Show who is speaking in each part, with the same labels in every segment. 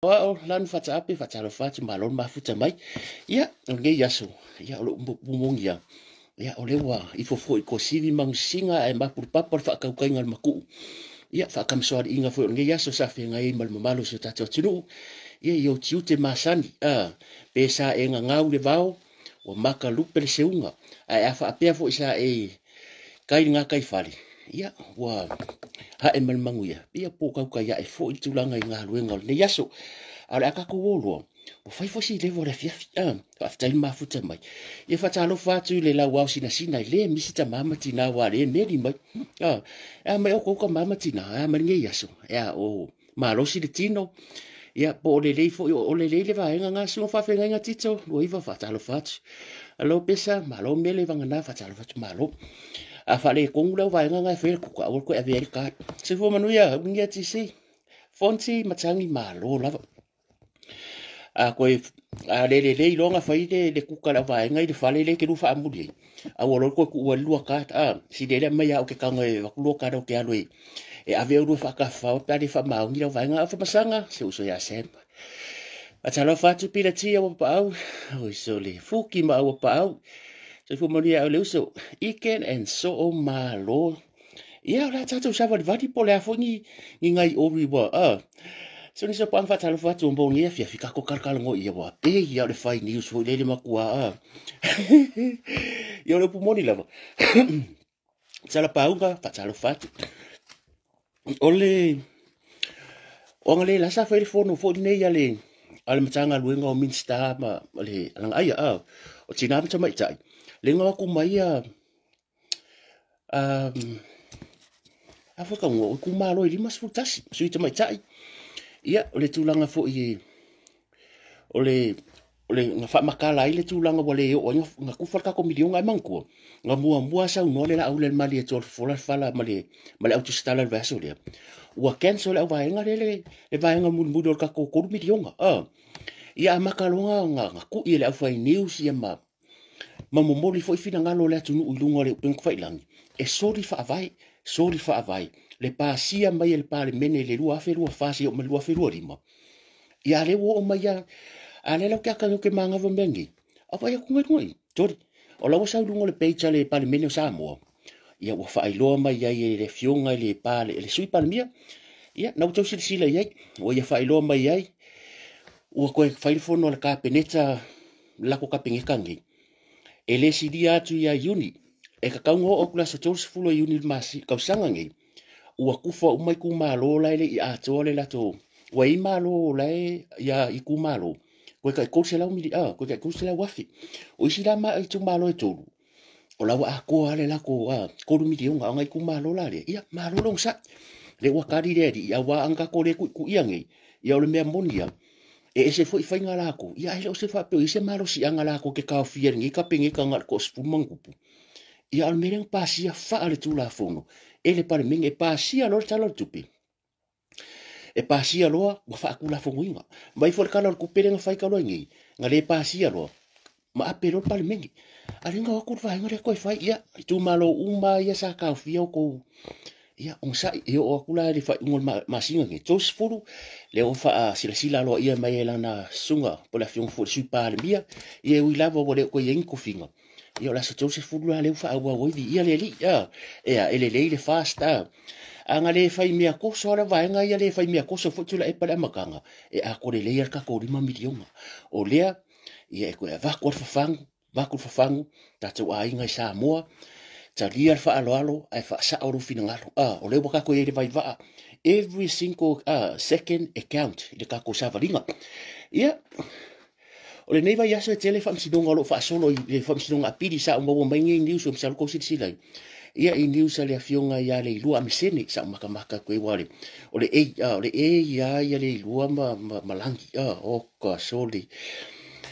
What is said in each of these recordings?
Speaker 1: Ao lanu fataape fatalofa atu malo le mafuta mai. Ia, o lenei aso, ia o lou momogia, ia o lea ua ifo foi i Kosivi Manusina ae mapulupapa le faakaukaiga o le makuu. Ia, faakamasoaliiga foi o lenei aso sa feagai ai ma le mamalu o si o tatou atunuu. Ia, i ou tiute masani, pe sa e gagau le vao, ua makalupe le seuga, ae a faapea foi sa e kai le gataifale, ia ua hae ma le manuia, ia po o tautai ae foi le tulaga i galuega o lenei aso. A o le a tatou o loa, ua fai foi si levo o le afiafi, faafetai le mafuta mai. Ia faatalofa atu i le lauao sinasina, e le misi tama ma tina ua le meli mai. E a mai outou tama ma tina, e a mai lenei aso, e a o malosi le tino, ia po o lelei foi, o lelei le vaega na susuga faafeagaiga Tito, Luaiva, faatalofa atu. Alo Pesa, malo mele vagana, faatalofa atu malo. A faaletonu le au vaega na e fai le kuka, aua le toe avea ai le card. Soifua manuia, uigia TC. Fonti, matagi, malo lava. A toe a le lelei loa na fai le kuka le au vaega i le fale le te lua faamuli ai. Aua loa le toe tuua ai le lua card. Sili ai le aumai au ke tago e avatu lua card ou te alu e ave au lua faatafafao pe a le faamaoni lau vaega. Au famasaga, se uso ia Sam. Fatalofa atu pila tia ua paau, oi sole fuki ma ua paau. Soifua manuia au le uso, iken and so o malo. Ia, o le a tatou savalivali po o le a foi ni, ni ngai ori ua, So ni so paanga faatalofa atu mo ni afiafi kako kalakala ngo ia ua pe ia o le fai news foi lele matua, Ia o le upu moni lava. Sala pauga faatalofa atu. O le o anga le la sa fai le fono foi lenei a le Matagaluega o Minista ma le Alagaia, o Tina ma Tamaitai. Le nga atu mai a a foi ka o itumalo e 51 sui tamaitai. Ia, o le tulaga foi o le na faamatala ai le tulaga ua le oo ai na kufa le tatou miliona ai manatua. Na muamua saunoa le laau le mali e tol fola fala ma le autostala le vaiaso lea. Ua cancel le au vaega le le vaega mulimuli o le tatou 3 miliona. Ia amata loa na kui e le aufai news ia ma momoli foi finagalo o le atunuu i luga o le upega tafailagi. E soli faavae, soli faavae. Le pasia mai e le Palemene i le 2024 seia oo mai le 2025. Ia a lea ua oo mai a, a lea lau ke aka ke mangawa mea nei. A vai aku ngai ngai. Tori. O la ua sau luga o le page a le Palemene o Samoa. Ia ua faailoa mai ai e le afioga i le pale, le sui palemia. Ia na ua tau silasila i ai. Ua ia faailoa mai ai. Ua koe fai le fono a le kapeneta, lako kapeneta nei. E le silia atu ia Iuni. E kakau ngo o kula sa 30 Iuni le masi kausaga nei. Ua kufa uma itumalo la ele i atoa le latou. Ua i malo la e ia itumalo. Koe kai 300 mili, koe kai 300,000. O isi la ma itumalo e tolu. O la ua atoa le lako 3 miliona o ngai itumalo la le. Ia malo long sa. Le ua kari le ali ia wa anga ko le ku ku ia nei. Ia o le mea moni ia. E ese foi whainga lako. Ia aile o se whapeo, i se malosi anga lako ke kaofia ngi ka penge ka ngal ko sefulu mangupu. Ia o le mea lea pasia faa le tulafono. E le palemene e pasia loa le tala o le tupe. E pasia loa ua faatulafonoina. Mai foi le kala o le kupe lea na fai ka loa nei. Nga le pasia loa. Ma ape loa le palemene. A le nga aku le vaega lea koe fai. Ia, itumalo uma ia sa kaofia o kou. Ia, onsa i o aku la le fai ungo masinga nge. 30, le o fa silasila loa ia mai e lana sunga po le afioga foi le sui palemia. Ia ui lava ua le o koe i ai ni kofiga. Ia o le aso 30 la leu faaauau ai viia le alii. Ea, e lelei le fast. A nga le fai mea koso ala vaega ia le fai mea koso foi tula e pale amakanga. E a ko lelei al kako 5 miliona. O lea, ia e koe avaku al fafangu, vaku fafangu, tatou aiga i Samoa. Talia le faaloalo ae faasao lou finagalo. O lea ua kako i ai le vaivaa. Every single second account i le kako savaliga. Ia, o lenei vaiaso e tele faamasinoga o loo faasolo i le faamasinoga apili sa umaua mai nei news o masalo kou silasila ai. Ia i news a le afioga ia Leilua Amesene sa umakamaka koe ua le o le e, o le e ia ia Leilua ma Lagi. O ka soli.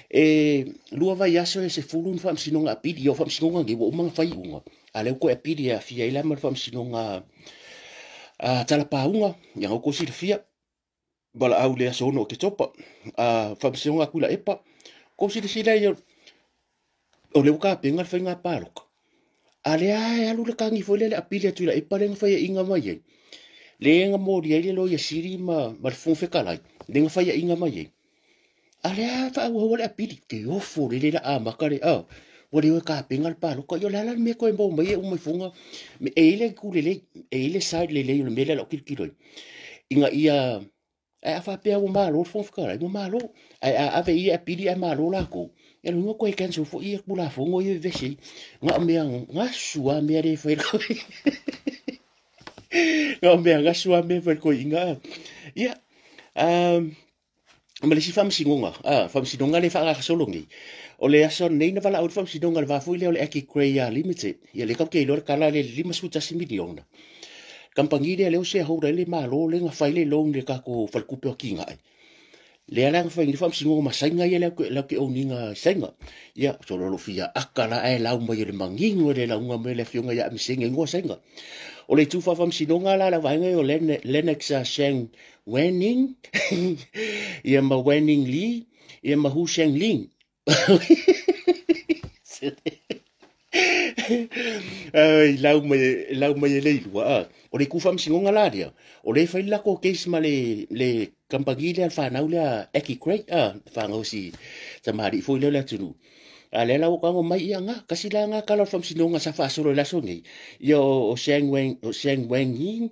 Speaker 1: E lua vaiaso e 10 ni faamasinoga apili o faamasinoga nei ua uma na fai unga. A lea koe apili e afia ai la ma le faamasinoga talapauga ia ngau kou silafia. Bala au le aso ono o ke topa. Faamasinoga aku la epa. Kou silasila ia o le uka penga le whainga pāloka. A lea e alu le kangi foi le apili atu i la epa le nga whaia inga mai ai. Le na moli ai le Loia Sili ma le Fofoga Fetalai, le na faiaina mai ai. A lea faaauau le apili, te ofo le le la amata le, ua le o e tapena le palota. Ia o le a la le mea toe maua mai e uma ifoga, e i ai le itu lelei, e i ai le side lelei o le mea lea o lau tilotilo ai. Ina ia, ae a faapea ua malo le Fofoga Fetalai, ua malo. Ae a ave ia apili ae malo latou, ia lona uiga toe cancel foi ia Tulafono ia e vevesi ai. Na o mea gasu lava mea lea e fai Na o mea gasu lava mea e fai le toeaina. Ia, ma le isi faamasinoga, faamasinoga lea e faagasolo nei, o le aso nei na valaau ai le faamasinoga i le va foi lea o le Aki Grey Limited. Ia lea tatou te iloa le tala lea i le 51 miliona. Kamupani lea lea ua shareholder ai le Malo lea na fai le loan i le tatou faletupe o atinae. Lea la na fai nei le faamasinoga ma Saina ia latou te own ina i Saina. Ia, solo lou fia aka la ae lau mai e le manino e le lauga mai le afioga ia Amiseni e igoa Saina. O le itu faafaamasinoga la le vaega ia o Lennox Sheng Wenning ia ma Wenning Li ia ma Hu Sheng Ling. Ai, lau mai, lau mai e le ilua. O le itu faamasinoga la lea, o le fai le latou case ma le, le kamupani lea, le fanau lea, Aki Craig, fanau si tamalii foi lea o le atunuu. A lea la ua tago mai ia na, kasi la na tala o le faamasinoga sa faasolo i le aso nei. Ia o Sheng Wang, o Sheng Wang Ying,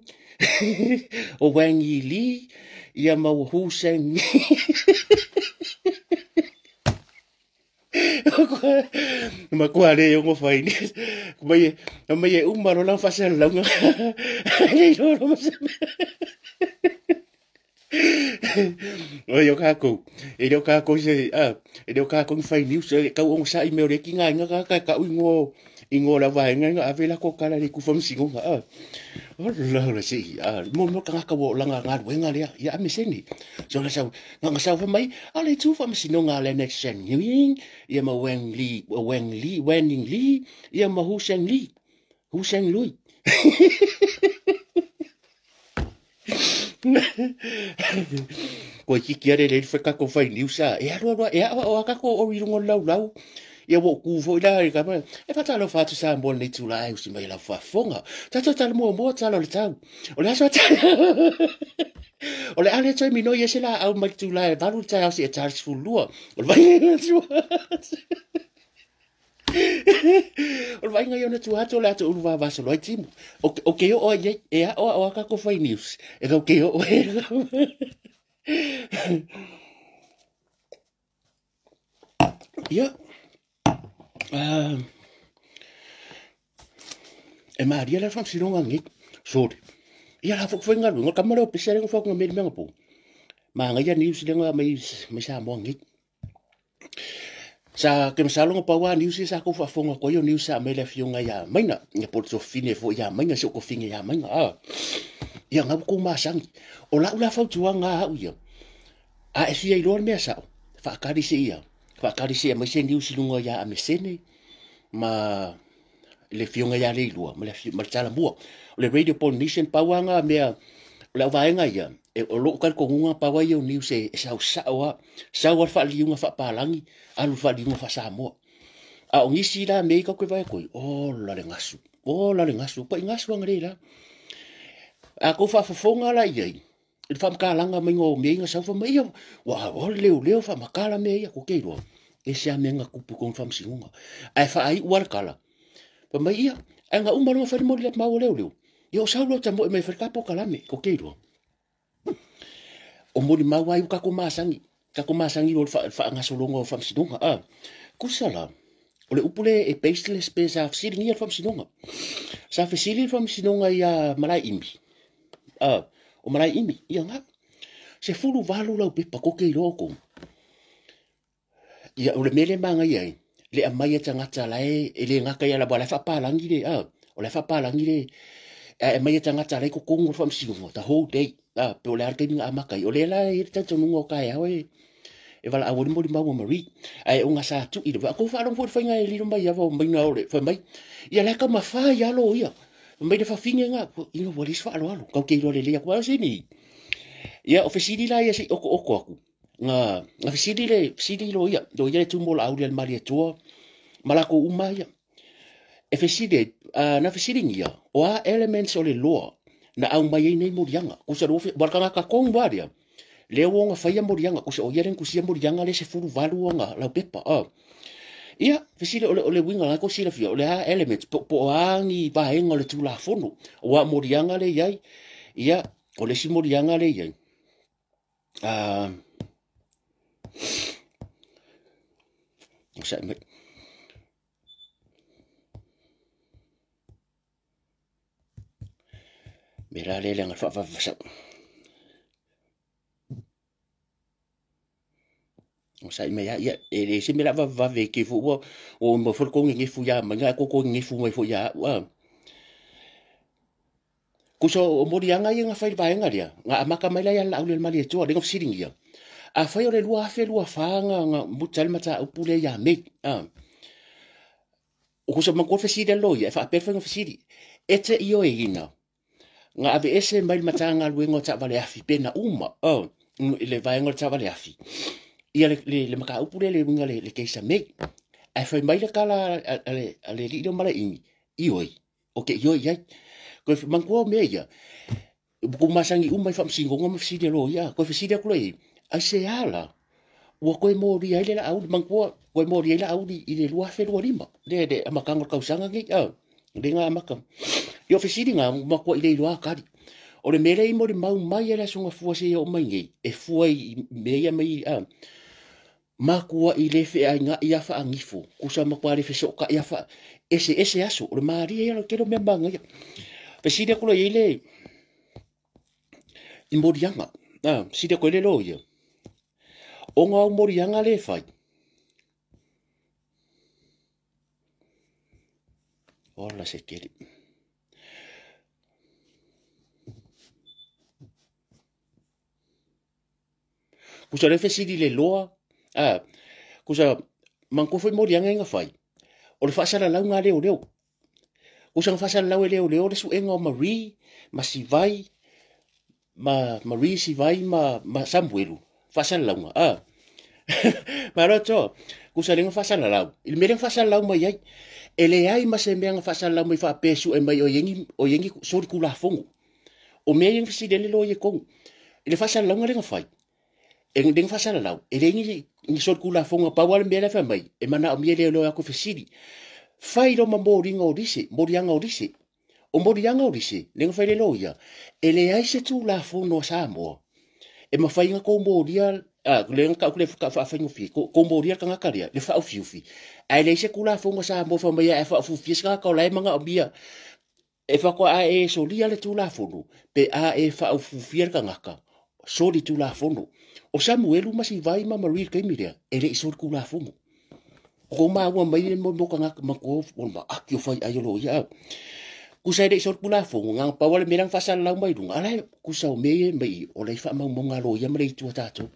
Speaker 1: o Wang Yi Li, ia ma o Hu Sheng Matua le ono fai ni. Mai e mai e uma lo la faasalalauga. Le iloa lo ma se mea. Oi o kākou, e le o kākou se, e le o kākou ni fai news, e kau ogosaʻi mea o le eki ngā inga kaka e kau ingoa ingoa o le auvaega ina ave lako kala i le itu faamasinoga, Ola ola se i, mo mo tagata ua o langa galuega lea, ia ame sene. So na sau, na na sau mai, a le itu faamasinoga a le Next Sheng Ying, ia ma Wang Li, Wang Li, Wenning Li, ia ma Hu Sheng Li, Hu Sheng Lui. Koe kiki are le whai kako whai news a, e aru aru, e awa o a kako o i runga o le laulau. Ia ua ou kū foi la i ka mea, e faatalofa atu Samoa lenei itula e usi mai i lau faafofoga. Tatou tala muamua tala o le tau. O le aso a O le a le toe minoi ai se laau mai le itula e 8 i le taeao seia ta le 12. O le vaaiga ia O le vaaiga ia ona tua atu o le atu ulu vavasolo ai timu. O ke oo ai ai, e aʻoaʻo a kākou fai news. E kau ke oo ai. Ia, e malia le faamasinoga nei. Sorry. Ia la foi faigaluega, o le tama lea o Pese lea na fai atu na mea i le mea na po. Manaia news lea na aumai mai Samoa nei. Sa ke masalo na pau lava news ia sa tou faafofoga atu ai o news sa aumai le afioga ia Maina, ia po o le tuafafine foi ia Maina, si ou tuafafine ia Maina, Ia na ua tou masani. O lau la fautuaga a au ia, a e fia iloa le mea sao, faatali se ia, faatali se i aumai se news i luga ia Amesene ma le afioga ia Leilua ma le, ma le Talamua. O le Radio Polynesian, pau lava na mea, o le auvaega ia, e, o lou talitonuga pau lava ia o news e, e sau sao lava, sau lava le faaliliuga faapalagi, alu le faaliliuga faa-Samoa. A o nisi la mea ia tatou te vaai atu ai, ola le gasu, ola le gasu, pai gasu analeila. A tou faafofoga la i ai, i le faamatalaga maiga o mea ia na sau fai mai, ia, ua ua leoleo faamatala mea ia, tou te iloa, ese lava mea na tupu i totonu o le faamasinoga. Ae faaiu lava le tala, fai mai, ia, ae na uma loa fai le moli mau a leoleo, ia o sau loa tamoe mai e fai le ta polokalame, tou te iloa. O molimau lava ia ua tatou masani, tatou masani loa i le faagasologa o faamasinoga, a. Tusa la, o le upu lea e baseless pe sa fesiligia le faamasinoga. Sa fesili le faamasinoga iā Malaeimi, a, o Malaeimi, ia na, 18 laupepa tou te iloa outou. Ia, o le mea lea e manaia ai, le aumai a tagata la e, e le gata ia lava, o la e faapalagi le, a, o la e faapalagi le, ae aumai a tagata la e i totonu o le faamasinoga, the whole day, a, pe o le a le taimi na amata ai. O lea la e i ai le talitonuga o taeao e, e valaau ai le molimau a Marie. Ae ona sa tui le, a tou faalogo foi i le faiga e lilo mai ava o maina o le, fai mai, ia la e taumafa i alo ia, fai mai le fafine na, ina ua leai se faaaloalo, tatou te iloa lelei atu ai o se ni. Ia, o fesili la ia se i okooko atu, na, na fesili le, fesili loia, loia le tumu o Laauli a le Malietoa, ma latou uma ia. E fesili ai, na fesiligia, o a elements o le law Na aumai ai nei moliaga. Kusa le wa tagata tonu lava lea, lea ua ona faia moliaga, kusa o ia lea na tusia moliaga lea 18 ona laupepa. Ia, fesili o le uiga la tou silafia, o le a elements, po o a ni vaega o le Tulafono, aua o moliaga lea e i ai, ia, o le isi moliaga lea e i ai, onosai mai. Mea la lea leaga le faavavevasau. Onosai mai lava, ia, e leai se mea o le a vavevave ai te i foi ua oo mai foi le tou nenefu ia mai, ae tou toe nenefu mai foi ia au. Tusa o moliaga ia na fai i le vaega lea, na amata mai la ia Laaulialemalietoa, lea na fesiligia. Afai o le 2024 na muta ai le mataupu lea ia Mei, tusa manatua le fesili a le loia, e faapea le faiga fesili, e te ioeina na aveese mai le Matagaluega o Taavale Afi pe na uma i le vaega o le taavale afi ia le mataupu lea le uiga le case a Mei. Ae fai mai le tala a le alii lea o Malaeimi, ioe, ou te ioe i ai. Toe manatua o mea ia, ua masani uma i faamasinoga ma fesili a loia. Toe fesili atu loa i ai, aisea la ua toe molia ai le Laauli, manatua toe molia ai Laauli i le 2025, le amataga o le tausaga lenei, lea na amata. Ia o fesili na, ua matuai le iloa tali. O le mea lea i molimau mai e le Aso Gafua seia oo mai nei, e fua i mea ia mai, matuai le feainai a faanifo, tusa matua le fesootai a faa, ese ese aso, o le malie ia o le tele o mea manaia. Fesili atu loa i ai le, i moliaga, fesili atu ai le loia, ona o moliaga le fai, ola se tele. Kusa le fesili le loa, kusa manatua foi moliaga ia na fai, o le faasalalauga a leoleo. Kusa na faasalalau e leoleo le suega o Marie ma Sivai, ma Marie Sivai ma Samuelu, faasalalauga. Malo atoa. Kusa le na faasalalau, i le mea lea na faasalalau mai ai, e leai ma se mea na faasalalau mai faapea sue mai o i ai ni soli Tulafono. O mea ia na fesili ai le loia i totonu. I le faasalalauga lea na fai, e lea na faasalalau, e leai ni soli Tulafono, pau lava le mea lea fai mai, e manaomia e leoleo atu fesili. Fai loma moliga o lise, moliaga o lise. O moliaga o lise, lea na fai le loia, e leai se Tulafono a Samoa e mafai ona tou molia, lea na tau le faafaigofie, tou molia le tagata lea, le faaufiufi, ae leai se Tulafono a Samoa fai mai e faaufiufia se tagata o la e manaomia, e faatoa e solia le Tulafono, pe a e faaufiufia le tagata, soli Tulafono. O Samuelu ma Sivai ma Marie le taimi lea, e le i soli Tulafono. O kou maua mai le mo tagata matua o ma aki o fai ai o loia. Kusa e le i soli Tulafono, na pau le mea na faasalalau mai luga, ala kusa o mea ia mai o le faamaumauga a loia ma le itu a tatou.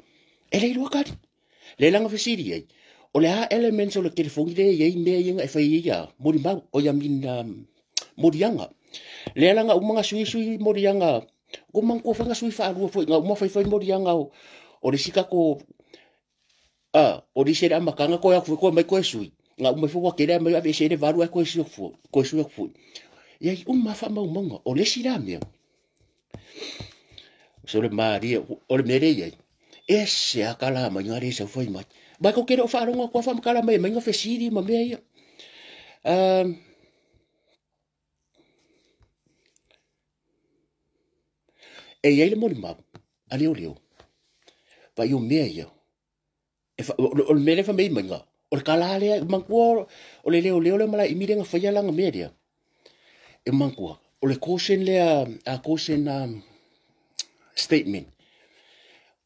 Speaker 1: E le iloa kali. Le langa fesili ai, o le a elements o le telefoni le i ai mea ia e fai ia molimau, o ia min moliaga. Le langa uma nga sui sui moliaga, ko manatua foi nga sui faalua foi, nga uma fai fai moliaga o le isi kako, o lise le amataga koe atu foi koe mai koe sui. Nga uma foi ua tele a mai ave ese le valu ai koe sui atu foi, koe sui atu foi. Ia i uma faamaumauga, o le isi la mea. So le malie, o le mea lea i ai, ese a kala mai ngā le sau fai mai. Mai ko kere o whaaronga kua whamakala mai mai ngā fesili ma mea ia. E iai le molimau, a leo leo. Vai o mea ia. O le mea lea fai mai ngā. O le kala lea, manatua o le leo leo lea malae imi lea nga whaia langa mea lea. E manatua, o le caution lea, a caution statement.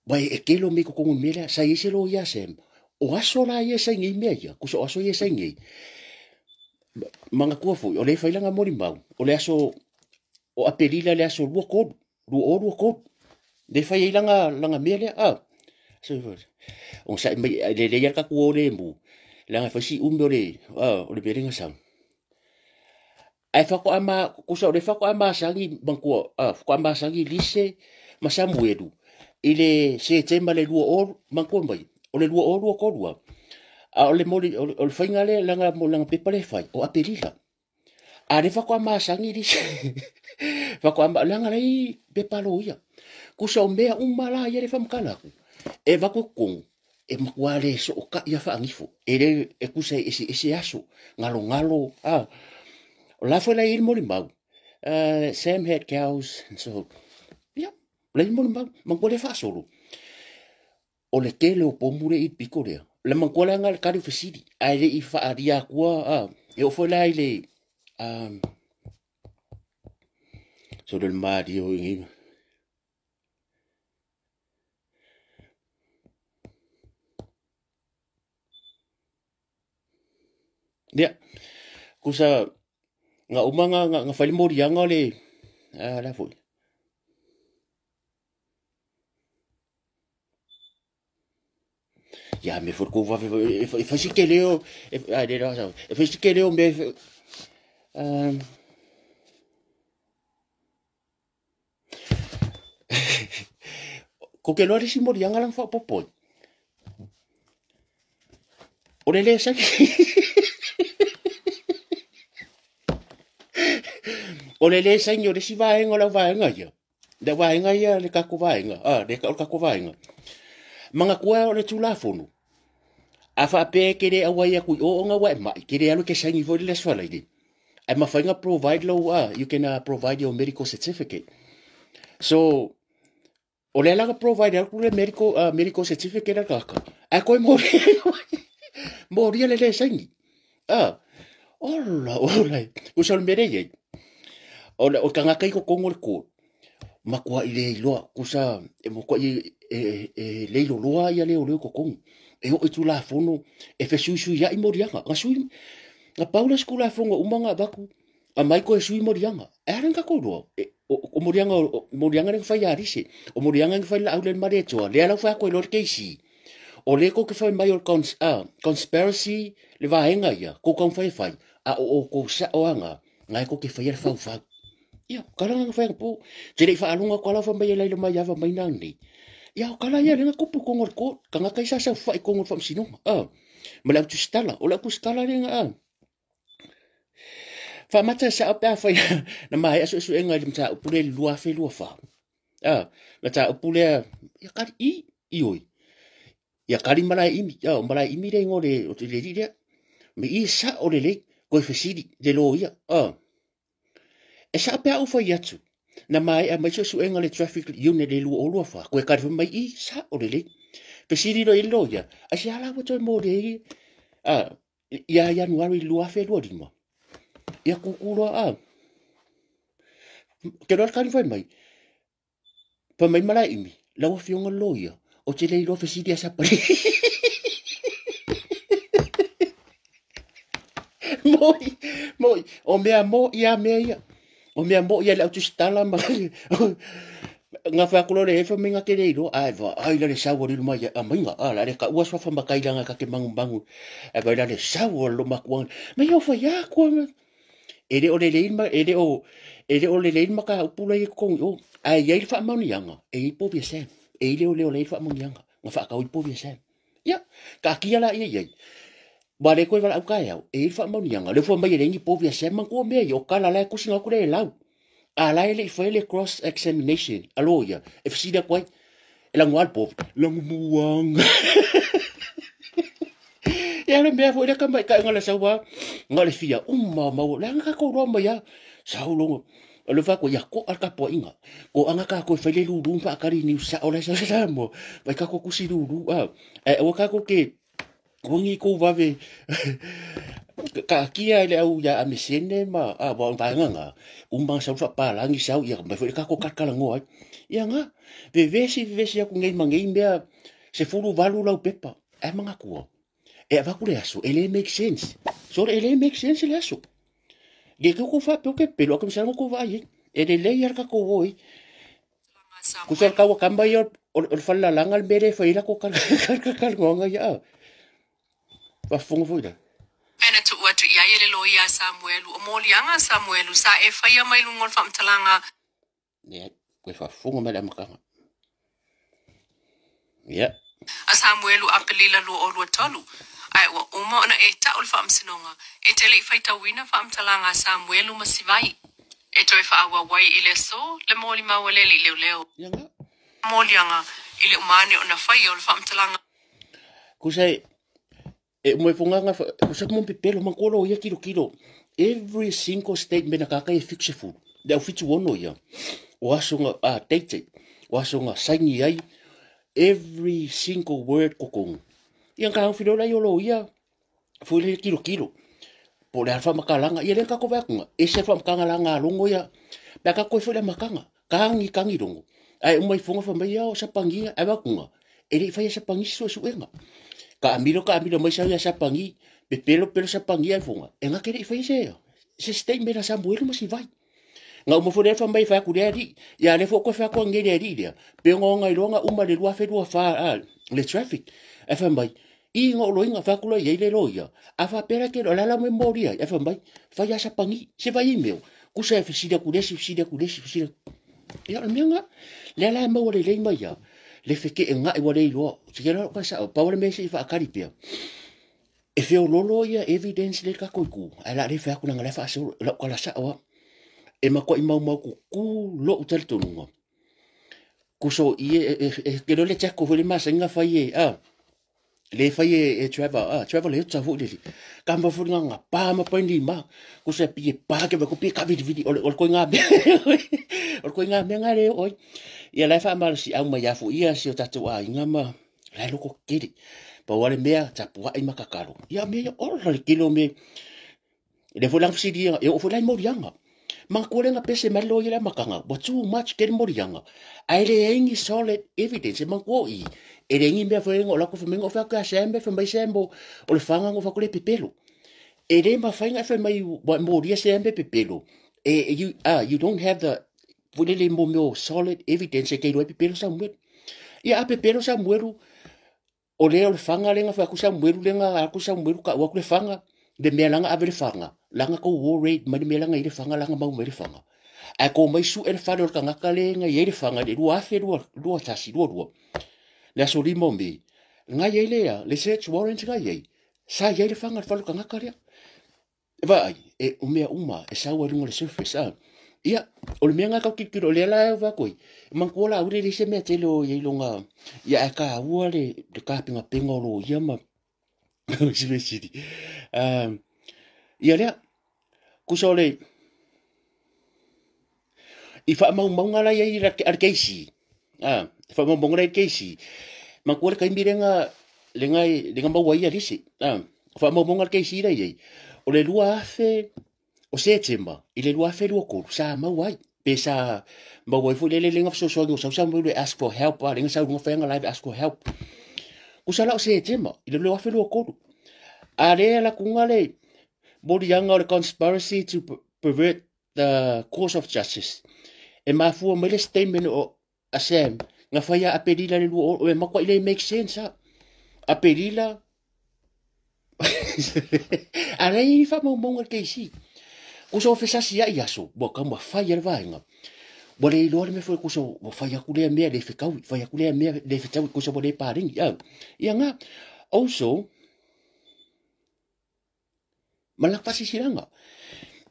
Speaker 1: Vai e kelo me ko kongo mea lea, sa ese lo ia sem. O aso la ia sa ngei mea ia, kusa o aso ia sa ngei. Manatua foi, o le whailanga molimau, o le aso, o Apelila le aso lua kolu, lua o lua kolu. Le whai ai langa mea lea, O sa mai le le ia ka ku o le mu. Langa fai si umi o le, o le mea lenga sau. Ai whako ama, kusa o le whako ama sangi, mangkua, whako ama sangi lise, ma Samuelu. I le se te ma le lua o, mangkua mai, o le lua o lua kolua. A o le moli, o le whainga le, langa, mo langa pepa le whai, o Apelila. A le faatoa masani le isi faatoa ma leaga lai pepa loia. Kusa o mea uma la ia le faamatala atu. E avatu i totonu, e matua le sootai a faanifo. E le e kusa e eseese aso, galogalo, a. O la foi la i ai le molimau. Sam had cows and so ia, la i ai le molimau, manatua le faasolo. O le tele o pomu le i le pito lea. Le manatua leaga le tali o fesili, ae le i faaalia atua, a, e oo foi la i le, sole le malie o i Ia, kusa nga uma nga, nga, nga fai le moliaga o le, la foi. Ia, me foi kou vave, e fai si tele o, e, ai, le la, e fai si tele o mea, ko ke loa le isi moliaga la na faaopoopo ai. O le le saini. O le le saini o le isi vaega o lau vaega ia. Le vaega ia le tatou vaega, a, le o le tatou vaega. Manatua o le Tulafono, a faapea e te le auai atu i o ona ua e mai, ke le alu e ke saini foi le Aso Faraile. Ae mafai ona provide lou, a, you can provide your medical certificate. So, o lea la na provide atu le medical, medical certificate a le tagata, ae toe molia, molia le le saini. A, ola, ola, usa o le mea lea e i ai. O le, o le tagata i totonu o le court, matuai le iloa, kusa e matuai e, e le iloloa ia leoleo i totonu. E oo i Tulafono e fesuisuia'i moliaga. Na sui, na pau le isi Tulafono uma na avatu, aumai toe sui moliaga. E a la na tatou iloa? E, o, o moliaga, o moliaga lea na fai ia Alise, o moliaga na fai le laau lea i le Malietoa, lea la ua fai atu ai loa le KC. O lea tou te fai mai o le cons, conspiracy le vaega ia, tou taumafai e fai, a o outou sa'o lava na, na e tou te faia le faufau. Ia, o tala na na fai anapo. Te le i faalogo atu lava fai mai e laila mai ava mai na nei. Ia, o tala ia lea na tupu i totonu o le court. Tagata ia sa saofai i totonu o le faamasinoga. Ma le au tusitala. O le au tusitala lea na, Faamata e sa'o pe afai na maea suesuega i le mataupu lea i le 2024. Mataupu lea, ia kali, i, ioe. Ia kali Malaeimi, ia, o Malaeimi le igoa o le, o le alii lea. Ma i sa'o lelei, toe fesili le loia. E sa'o pe a ou fai atu, na maea mai suesuega le traffic unit i le 2024, toe kali foi mai i, sa'o lelei. Fesili loa i le loia, aisea la ua toe moli ai, ia Ianuari 2025. Ia kūkū loa, a. Ke loa le kali fai mai, fai mai Malaeimi, lau afioga le loia, ou te le iloa fesili a Sapali. Moi, moi, o mea mo ia mea ia. O mea mo ia le au tusitala ma nga fai atu loa le efa mai nga te le iloa, ae vaai la le sau a lilo mai a mainga, a la le taua suafa matailanga ka te mangumangu, ae vaai la le sau a lo makuanga, mai o fai atu a, e le o lelei ma, e le o, e le o lelei le mataupu la i totonu i o, ae i ai le faamaoniaga, e i ai povi a Sam, e i leoleo la i ai le faamaoniaga, na faatau ai povi a Sam. Ia, taatia laia i ai. Ua le toe valaau taeao, e i ai le faamaoniaga, lea ua fai mai e leai ni povi a Sam, manatua mea ia, o tala la e tusi atu lea e lau. A la e le i faia le cross examination a loia, e fesili atu ai, e lagoa le povi, lagumuaga. Ia le mea foi lea tamaitaiga le sau a, na o le fia uma maua, leaga tatou iloa mai a, sau logo, o le fai atu, ia to'a le tapuaiga, to'aga tatou e fai le lulu ma faatali niu sa'o la e sau i Samoa, fai tatou tusi lulu, a, ae aua tatou te ugi kou vave taatia i le au ia Amesene ma a aua o vaega na, uma na sau le faapalagi sau, ia aumai foi le tatou talatalanoa ai. Ia na, vevesi vevesi atu nei ma nei mea, 18 lau pepa, ae manatua, e avatu le aso, e le make sense. Sole, e le make sense le aso. Le te kou faapea o ke pelo, a ke masalo kou vaai ai. E lelei lava le tatou o ai. Kusa le kaua kama ia o le falelalaga le mea lea e fai ai latou talanoaga ia a. Faafofoga foi la.
Speaker 2: Ae na tuu atu i ai e le loia a Samuelu, o moliaga a Samuelu sa e faia mai luga o le faamatalaga.
Speaker 1: Leai, toe faafofoga mai le amataga. Ia.
Speaker 2: A Samuelu Apelila 2023. Ae ua uma ona e ta'u le Faamasinoga e te le'i faitauina faamatalaga a Samuelu ma Sivai. E toe faaauau ai i le aso le molimau a le alii leoleo.
Speaker 1: Ia nga.
Speaker 2: Moliaga i le uma ane ona faia o le faamatalaga.
Speaker 1: Kusa e uma ifoga nga kusa mo pepelo mangolo ia kilo kilo. Every single statement a kaka e fixe fu. Le au fitu ono ia. O aso nga a date. O aso nga saini ai every single word kokongu. Ia ka au filola i olo ia foi le kilo kilo. Po le alfa makalanga ia le ka ko vakunga. E se fa makanga la nga longo ia. Pe ka ko foi le makanga. Kangi kangi longo. Ai uma ifoga fa mai ia o sapangia ai vakunga. E le fai sapangi so suenga. Ka amilo mai sa ia sapangi. Pe pelo pelo sapangi ai fonga. E nga kere i fai se. Se statement a Samuel ma si vai. Nga uma foi le fa mai fa ku le ali. Ia le fo ko fa ko ngele ali lea. Pe ngonga i longa uma le lua fe lua fa a le traffic. E fa mai i ngo lo inga fa ku lo ye le lo ia. A fa pera ke lo la la me moria. E fa mai fa ia sapangi se vai meu. Ku se fi sida ku le si sida ku le si sida. Ia le mea le la mau le le mai ia. Le fe ke nga i wale lo. Se ke lo ka sa pa wale me se fa akari pia. E feo lolo ia evidence le ka koiku. Ai la le fa ku nga le fa so lo ka la sa wa. E ma ko i mau mau ku ku lo u tel tonunga. Ku so i e ke lo le check ko le ma singa fa ye a. Le fa ye e Trevor a Trevor le tsa fu le. Ka ma fu nga pa ma pa ni ma. Ku se pi pa ke ba ku pi ka vi vi o o ko nga me. O ko nga me nga le oi. Ia le fa ma si au ma ya fu ia si o tatu a inga ma. La lo ko kiri. Pa wale mea tapua i makakaro. Ia mea o le kilo me. Le fu lang si dia e o fu lai morianga. Ma ko lenga pese mai lo ia makanga. Wa too much ke morianga. Ai le engi solid evidence ma ko i. E le engi mea fu o la ko fu mengo fa ka sembe fu mai sembo o le fanga ngo fa ko le pepelo. E le ma fainga fa mai wa moria sembe pepelo. E you you don't have the fu le mo mo solid evidence ke lo pepelo Samuel. Ia a pepelo Samuel o le o le fanga lenga fa ku Samuel lenga a ku Samuel ka wa ku le fanga le mea langa ave le fanga langa ko war rate mai le mea langa i le fanga langa mau mai le fanga. A ko mai su e le fale o le kangaka lenga i le fanga le lua afe lua lua tasi lua lua. Le aso lima o me. Nga iai lea, le search warrant nga iai. Sa iai le fanga le fale o le kangaka lea. E va ai, e o mea uma, e sau ai lunga le surface a. Ia, o le mea ngā kau kirikiro, o lea la e wa koi. E mangkua la ure le se mea tele o iai longa. Ia e ka ua le ka pinga pinga o lo ia ma. Si me siri. Ia lea, kusa o le, i wha mau maunga la iai a le keisi. I wha mau maunga la i keisi. Mangkua le kaimi lenga, lenga, lenga maua ia lise. Wha mau maunga le keisi la iai. O le lua afe, o Setema, i le lua afe lua kolu, sa mau ai. Pe sa mau ai fo le lenga fesoasoani o sau sa mau le ask for help, a lenga sau lunga whainga live ask for help. Kusa la o Setema, i le lua afe lua kolu. A lea la kunga le morianga o le conspiracy to pervert the course of justice. E mafua mai le statement o a Sam, nga whaia a perila le lua o, e makwa i le make sense ha. A perila, a lei wha mau maunga le keisi. Kusa o fesasi ia aso, wa ka ma whai le vaenga. Wa le iloa le mea foi kusa wa whai aku lea mea le whekaui, whai aku lea mea le whetaui kusa wa le pāringi. Ia ngā, also, malak pasisiranga.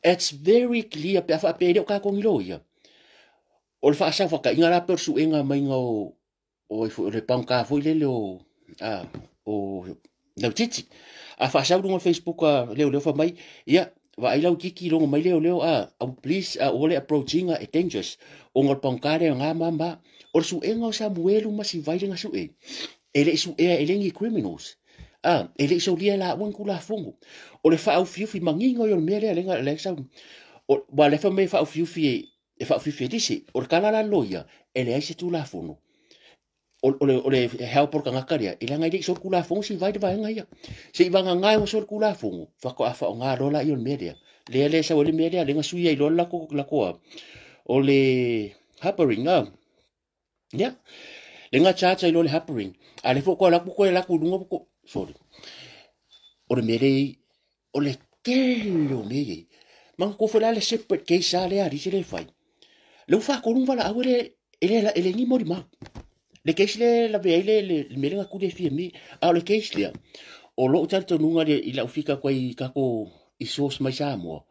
Speaker 1: It's very clear pe afa pe leo ka kongi lo ia. O le whaasau whaka inga la persu enga mainga o o le pangka foi lele o o lautiti. A whaasau lunga Facebook a leo leo fa mai ia wa ai lau kiki longo mai leo leo a please a ole approaching a dangerous. O ngol pangka le nga mama o su enga o Samuelu ma si vai lenga su e. Ele su e ele criminals. E le iso lia la wan kula fongo. O le wha au fiufi mangingo i o le mea lea lenga le sau. O wa le wha me wha au fiufi e wha au fiufi e disi. O le kala la loia e le aise tu la fono. O le help o kangaka lea. E langa i le iso kula fongo si vai de vaenga ia. Se i vanga ngai o so kula fongo. Whako a wha o ngā lola i o le mea lea. Lea le sau o le mea lea lenga suia i lola la koa. O le harpering a. Ia. Lenga chacha i lo le harpering. A le foko la kuko e la kulunga ko. Sorry. O le mere, o le tele o mere. Manga ko fela le separate case a le ari se le fai. Le ufa ko lunga la awele ele ele ni mori ma. Le case le la ve le le mere nga ku le fi mi. A le case le. O lou talitonuga le i lau fika atu ai i tatou i source mai Samoa,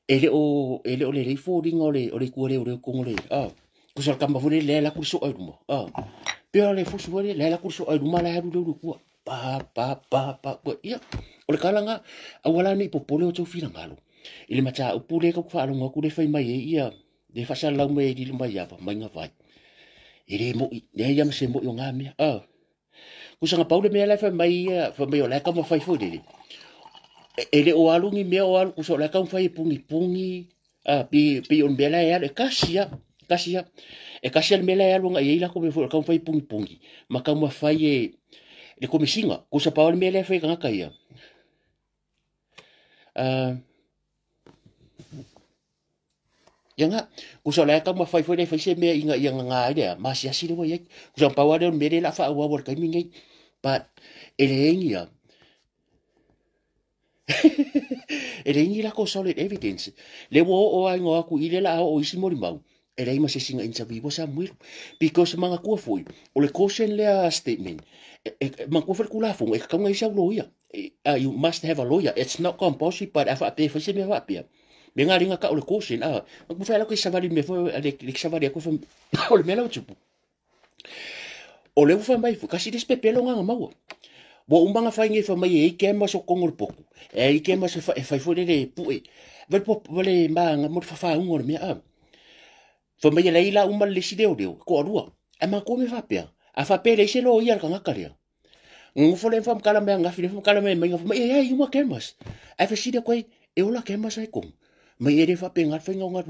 Speaker 1: e le o lelei foliga o le itu a leoleo i totonu o le kusa o le tama foi lele lea e alu atu le soa i luma pe o le fusu foi lele lea e alu atu le soa i luma la e alu le ulu i tua pa pa pa pa. Ia, o le tala lena, aua la ne i popole o outou finagalo i le mataupu lea tatou te faalogo atu le fai mai ai ia le faasalalau mai e lilo mai ava mai gavai. E le mo'i, leai lava ma se mo'i o na mea. Kusa na pau le mea la e fai mai ia, fai mai o la e taumafai foi lele. E le o alu ni mea o alu, kusa o la e taumafai e pugipugī pi o le mea la e alu, e kasi lava, kasi lava. E kasi lava le mea la e alu agai ai latou mea foi o le taumafai e pugipugī, ma taumafai e le komesina. Kusa pau le mea lea e fai e tagata ia. Ia nga, kusa o la e taumafai foi le fai se mea ina ia gagā ai lea, masiasi le ua i ai. Kusa pau lava lea o le mea lea o le a faaauau i le taimi nei. But e leai ni e leai ni latou solid evidence. Le ua oo lava ina o atu i le la a oo isi molimau, e leai ma se isi na interview Samuelu. Because manatua foi, o le caution lea statement, manatua foi le Tulafono, e tatau ona i ai sau loia. You must have a lawyer. It's not compulsory, but a faapea e fai se mea faapea. Me ngā ringa ka o le caution, ma whai ala koe savali me foi, le savali aku o le mea lau tupu. O le ua mai foi, kasi le pepelo ngā maua. Ua uma nga fai ngai fa mai e ike ma so kongo le poku. E ike ma se e fai foi le pue. Vale po vale ma nga mo fa ungo le mea a. Fa mai le ila uma le si leo leo ko alua. E ma ko me fa pea. A fa pe le se lo ia ka ngaka lea. Ngofo le fa kala me ngafi le fa kala me mai ngafi mai e ai uma kemas. A fa si de koi e ola kemas ai ko. Mai e le fa pe ngat fa ngau ngat.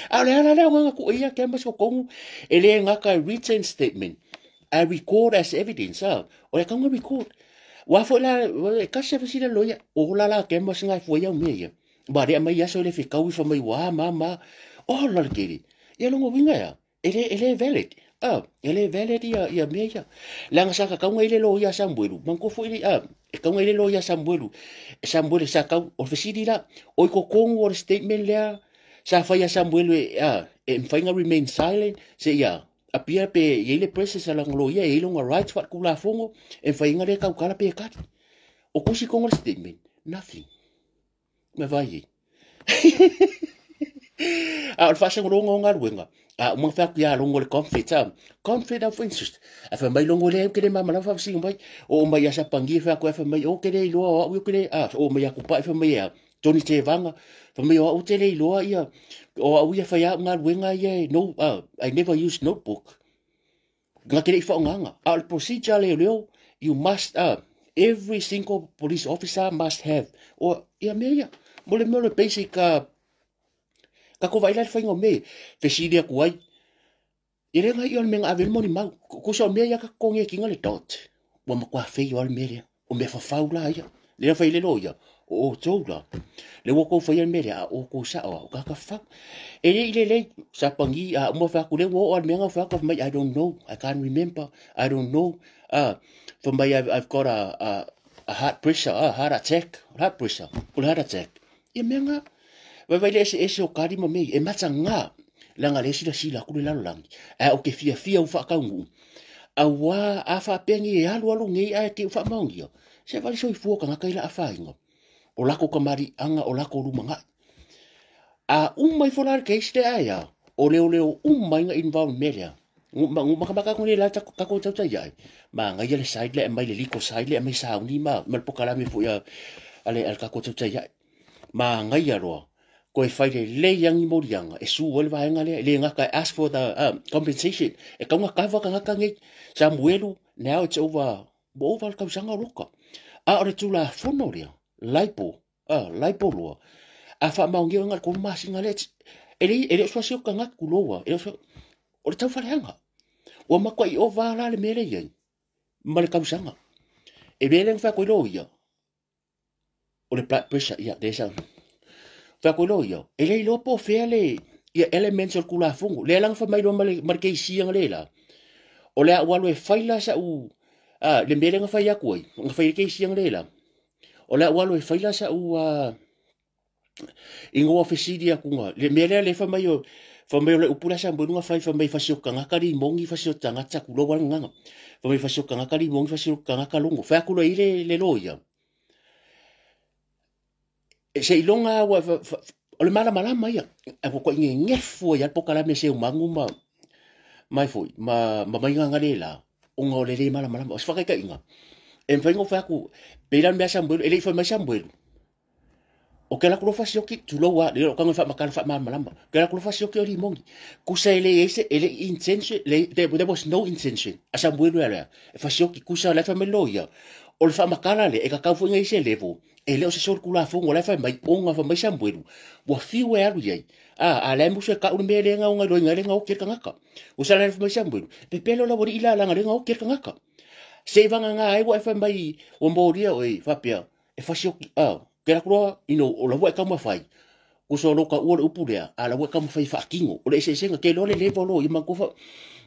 Speaker 1: A le ala le nga ku ia kemas ko kongu e le ngaka written statement. I record as evidence. O le kaunga record. Wa fo la e kasi fa si le loia o la la kemas ngai fo ia me ia. Ba de mai aso le fe kau fa mai wa ma ma. O la le kiri. Ia longo winga ya. E le valid. E le valid ia ia mea ia. Langa sa ka kaunga ile lo ia Samuelu. Manko fo ile e kaunga ile lo ia Samuelu. Samuelu sa kau o fesili la o ko kongu o le statement lea sa fai ia Samuelu e e mfainga remain silent se ia apia pe ia ile process ala nglo ia e longa rights fa kula fongo e mfainga le kau kala pe kati. O kusi kongo le statement. Nothing. Me vai. A o le faasagologa o galuega a uma fai ia longo le conflict conflict of interest a fai mai longo le ke le mama la fa singa mai o mai ia sapangi fa ko fa mai o ke le iloa o au ke le a o mai aku pa fa mai ia Tony Te Vanga fa mai o au te le iloa ia o au ia fai au galuega ia no, I never use notebook nga ke le whaonganga. A o le procedure le leo, you must, every single police officer must have. O ia mea ia, mo le mea o le basic, ka ko vai la le whainga o me, fesili aku ai. I le ngai o le mea ave le moni mau. Kusa o mea ia ka konge kinga le dot. Ua makua fei o le mea lea. O mea fafau la ia. Le fai le lo ia. O o tau la. Le ua kou fai le mea lea, a o kou sa o ka ka fau. E le i le le, sa pangi, a uma whaku le ua o le mea ngau whaku mai, I don't know, I can't remember, I don't know. For mai, I've got a heart pressure, a heart attack, heart pressure, o le heart attack. Ia mea ngā, vai vai le ese ese o kari ma mei, e mata ngā, langa le sila sila ku le lalo langi. A o ke fia fia u whakaungu. A wā a whaapengi e alu alu ngei a e te u whaamaungia. Se vali soifua ka ngaka ila a whainga. O lako kamari anga o lako lumanga. A umai fo la le case le aia. O leo leo umai nga involved me lea. Ngu maka maka ko le la ta ka ko tau tai ai. Ma nga ia le side le mai le liko side le mai sauni ma ma le pokalame fo ia ale al ka ko tau tai ai. Ma nga ia roa. Ko e fai le le yangi morianga e su o le vaenga le le ngaka ask for the compensation. E kaunga kava ka ngaka ngai Samuelu now it's over over le kausanga roka. A o le tula fono lea laipo laipo loa. A wha maungi o ngā ko masinga le e le suasi o ka ngā kuloa e le o le tau wharehanga. Ua makua i o vā la le mele iai ma le kausanga. E mele ngā wha koe ia. O le blood pressure ia le sa. Wha koe ia. E le iloa po whea le ia elements o le kula fungu. Le alanga wha mai loa ma le keisi anga le la. O le a walu e whaila sa u le mele ngā whai aku ai. Ngā whai le keisi anga le la. O le a walu e whaila sa u ingoa fesili aku ngā. Le mea lea le wha mai o Fai mai o le upu lea Samuelu na fai, fai mai fasi o tagata limogi, fasi o tagata tulou a le gagaga. Fai mai fasi o tagata limogi, fasi o tagata logo. Fai atu loa i le loia. E seiloga ua o le malamalama ia. Ae ua tuai gegefu ai lava le polokalame a Seumagu ma mai foi ma ma maiga le la ona o le lē malamalama. O se faataitaiga, e mafai ona ou fai atu, pei la le mea a Samuelu, e le i fai mai Samuelu, o ke laku loa fasioki, tulou a, le o tago e faamatala faamalamalama. Ke laku loa fasioki o limogi. Kusa e le ai se, e le intention, le, there was no intention. A Samuelu e alea, e fasioki kusa la e fai mai loia. O le faamatala le, e kakau foi ngai se level, e le o se soli kulafono la e fai mai, ona fai mai Samuelu, ua fiu e alu i ai. A la e musu e kau le mea le nga iloa inga le nga o ke tagata. Ua sa la e fai mai Samuelu, pepelo la wari ila langa le nga o ke tagata. Se i vanga ngā ai wa e fai mai, ua moria o e faapea, e fasioki, a, ke laku loa, ino, o la ua e taumafai, kusa o lo ka ua le upu lea, a la ua e taumafai faatino. O le eseesega, ke loa le level o, i mantua fa,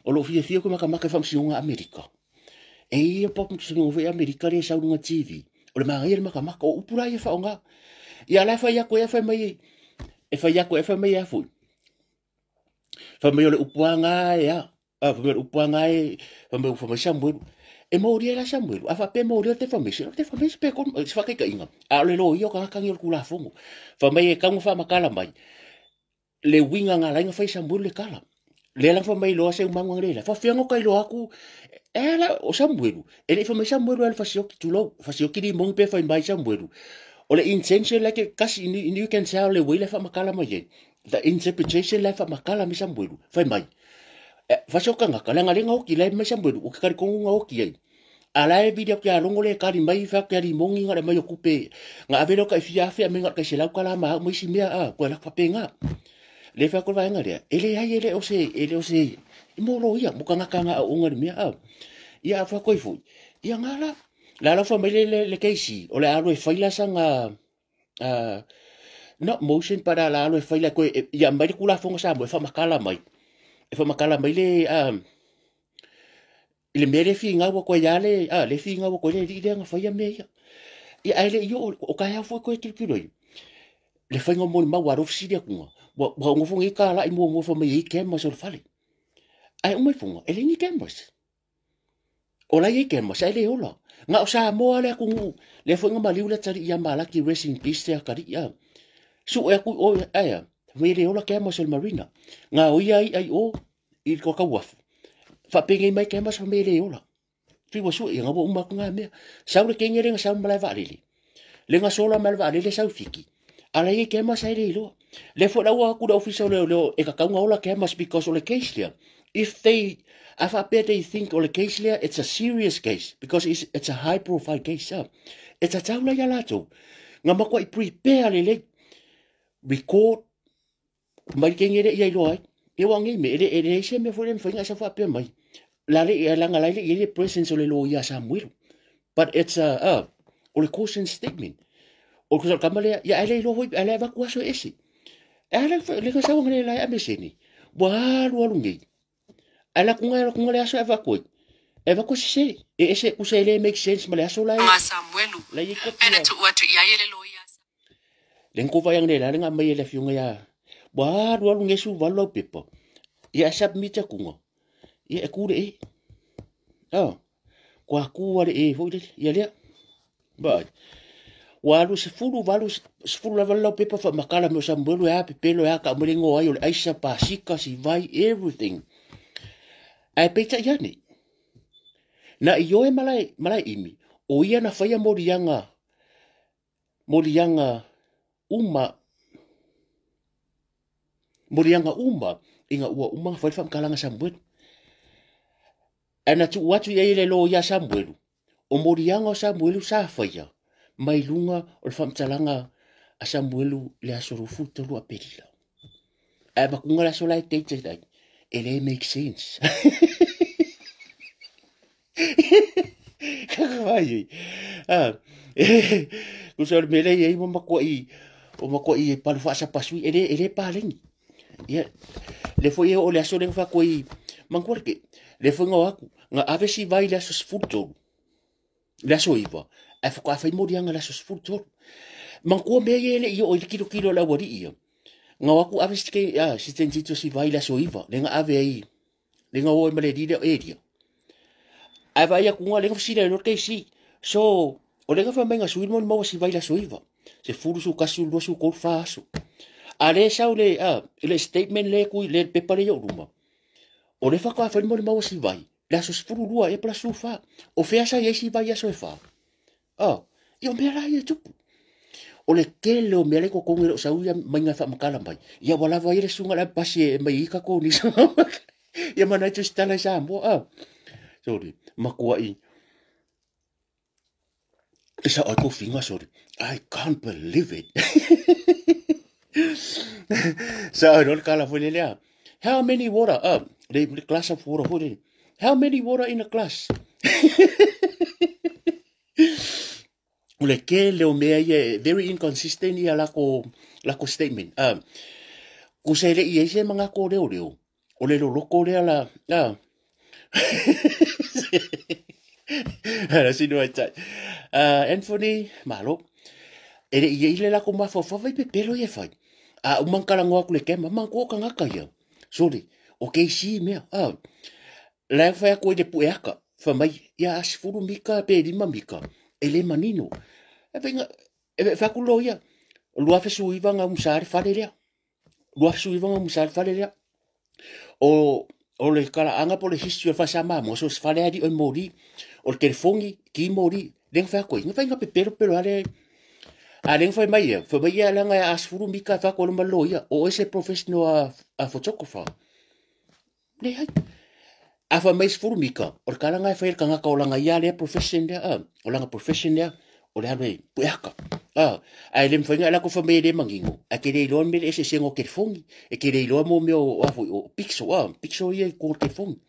Speaker 1: o lo fiafia koe makamaka i faamasinoga Amerika. E ia pa faamasinoga foi Amerika le sau luga TV. O le magaia le makamaka, o upu la ia faaaoga. Ia la e fai atu e fai mai, e fai atu e fai mai a foi. Fai mai o le upu anga e a, a fai mai o le upu anga e, fai mai fai mai Samuelu. E molia la Samuelu, a faapea molia le defamation, o le defamation pe kon, se faataitaiga. A o le loia o tagata o le kulafono. Fai mai e tago faamatala mai, le uiga nga lainga fai Samuelu le tala. Le la fai mai loa Seumagu le la. Faafefea o ka iloa atu, e ala o Samuelu. E le i fai mai Samuelu e le fasioki tulou, fasioki limogi pe fai mai Samuelu. O le intention like kasi you can tell le way le faamatala mai ai. The interpretation le faamatala mai Samuelu, fai mai. Fasioka ngaka, le nga oki le mai Samuelu, o ke karikongu nga oki ai. A la e video kia longo le kari mai fa kia limogi nga le mai o kupe. Nga ave lo ka i fia afe a me nga ka se lau kala ma mai si mea a, koe la papenga. Le fa ko vaenga lea, e le ai e le o se, e le o se, i mo lo ia, mo ka ngaka nga o nga le mea a. Ia a fa koi fui. Ia nga la, la la fa mai le le, le keisi, o le alo e faila sa nga, not motion para la alo e faila koe, ia mai le kulafono sa mo e faamatala mai. E faamatala mai le, i le mea le finau koe ia le, a, le finau koe le li le nga faia mea ia. Ia ai le io o ka hea foi koe tilotilo i. Le fainga mo le mau a rofisili akunga. Ua ua ngofo ngi ka la i mua mua fa mai i cameras o le fale. Ai umai funga, e le ni cameras. O la i cameras, ai le ola. Nga o Samoa le akungu, le foi nga maliu le tari ia malaki rest in peace te akari ia. Su e aku o aia, me le ola cameras o le marina. Nga o ia i ai o, i ko ka wafu. Fa penge mai cameras fa me le ola. Fi wa su e nga wa uma ku nga mea. Sau le kenge le nga sau malai vaalele. Le nga sola malai vaalele sau fiki. Ala i cameras ai le iloa. Le fo lau aku le ofisa o le leo e kakaunga ola cameras because o le case lea. If they, a faapea they think o le case lea, it's a serious case because it's a high profile case. E tatau la ia latou. Nga makua i prepare le lei. Record, mai kenge le ia iloa ai. E wa ngi me, e le se me fo le mfainga sa faapea mai. La le e langa lai le i le presence o le loia Samuelu. But it's a, o le caution statement. O le kama lea, ia ele iloa hoi, ele vaku aso ese. E ala le ka sawa ngale lai ameseni. Ua alu alu nei. Ala kunga ala kunga le aso e vaku. E vaku se, e ese kusa ele make sense ma le aso lai.
Speaker 2: Nga Samuelu.
Speaker 1: Lai i kopi.
Speaker 2: Ena tu atu i ai ele loia.
Speaker 1: Le ngova yang le la nga mai ele fiunga ya. Ua alu alu ngesu valu au pepa. Ia submit kunga. Ia e kure e. Oh. Kwa ku ale e foi le ia lea. Ba. Ua alu 18 18 lava lau pepa fa makala me o Samuelu e a pepelo e a ka mele ai o le aisa pasika si vai everything. Ai peita ia nei. Na i oe malai, malai imi, o ia na whaia morianga, morianga uma, morianga uma, inga ua uma nga whai whamkalanga Samuelu. Ana tu atu ia i le lo ia Samuelu, o morianga o Samuelu sa whaia, mai lunga o le whamtalanga a Samuelu le aso rufu tolu a perila. Ai makunga le aso lai teite tai, e le make sense. Kakawai. Ah, kusa o le mele ia i mo makua i, o makua i e palu whaasa pasui, e le palengi. Ia, le foi e o le aso le ngawha i, mangkua ke, le foi ngā aku, ngā ave si vai le aso sfulu tolu, le aso iwa, ai whaka awhai mori anga le aso 13. Mangkua mea ia ele i o i le kilo kilo la wari ia. Nga waku ave si a si tentito si vai la soiva le nga ave ai le nga o ma le di le area. Ai vai aku nga le nga sila lo ke si. So o le nga fa mai nga suil mo mo si vai la soiva. Se furu su kasu lo su ko fa aso. A le sau le a le statement le ku le pepa le yo luma. O le fa ka fa mo mo si vai. La so furu lua e pla su fa. O fea sa ye si vai aso e fa. Oh, yo me la ye tupu. O le kele o mea le kokongi lo sau ia mainga wha makala mai. Ia wala vai le sunga la pasi e mai ika ko ni sa. Ia mana tu stala sa mo a. Sorry, makua i. Isa ai ko finga sorry. I can't believe it. Sa ai rol kala foi le. How many water? Le glass of water foi. How many water in a glass? O le kele o mea ia, very inconsistent ia lako statement. Ko se le ia se manga ko reo reo. O le loko lea la, la sino ai tai. Anthony, malo. E le ia ile lako mafo vai pe pelo ia fai. A umangkala ngoa ku le kema, mangko ka ngaka ia. Sorry, o keisi mea. La fai ko ile pueaka. Fa mai ia asfuru mika pe lima mika. Ele manino. E venga e fa kulo ia. Lua fesu iwa nga musari fale lea. Lua fesu iwa nga musari fale lea. O le kala anga po le history o fasa mamo so fale ali o mori o le telefongi ki mori le fa ko nga fa pepero pero ale a le fa mai fa mai ala nga asfuru mika fa ko lo ia o ese professional a photographer. Le hai afa mai sfuru mika o kala nga fa ka nga ka olanga ia le profession le olanga profession le o le ale puaka ai le mfanga la ko fa me le mangingo a ke le lo me le se sengo ke fongi e ke le lo mo me o afo o pixo pixo ia ko ke fongi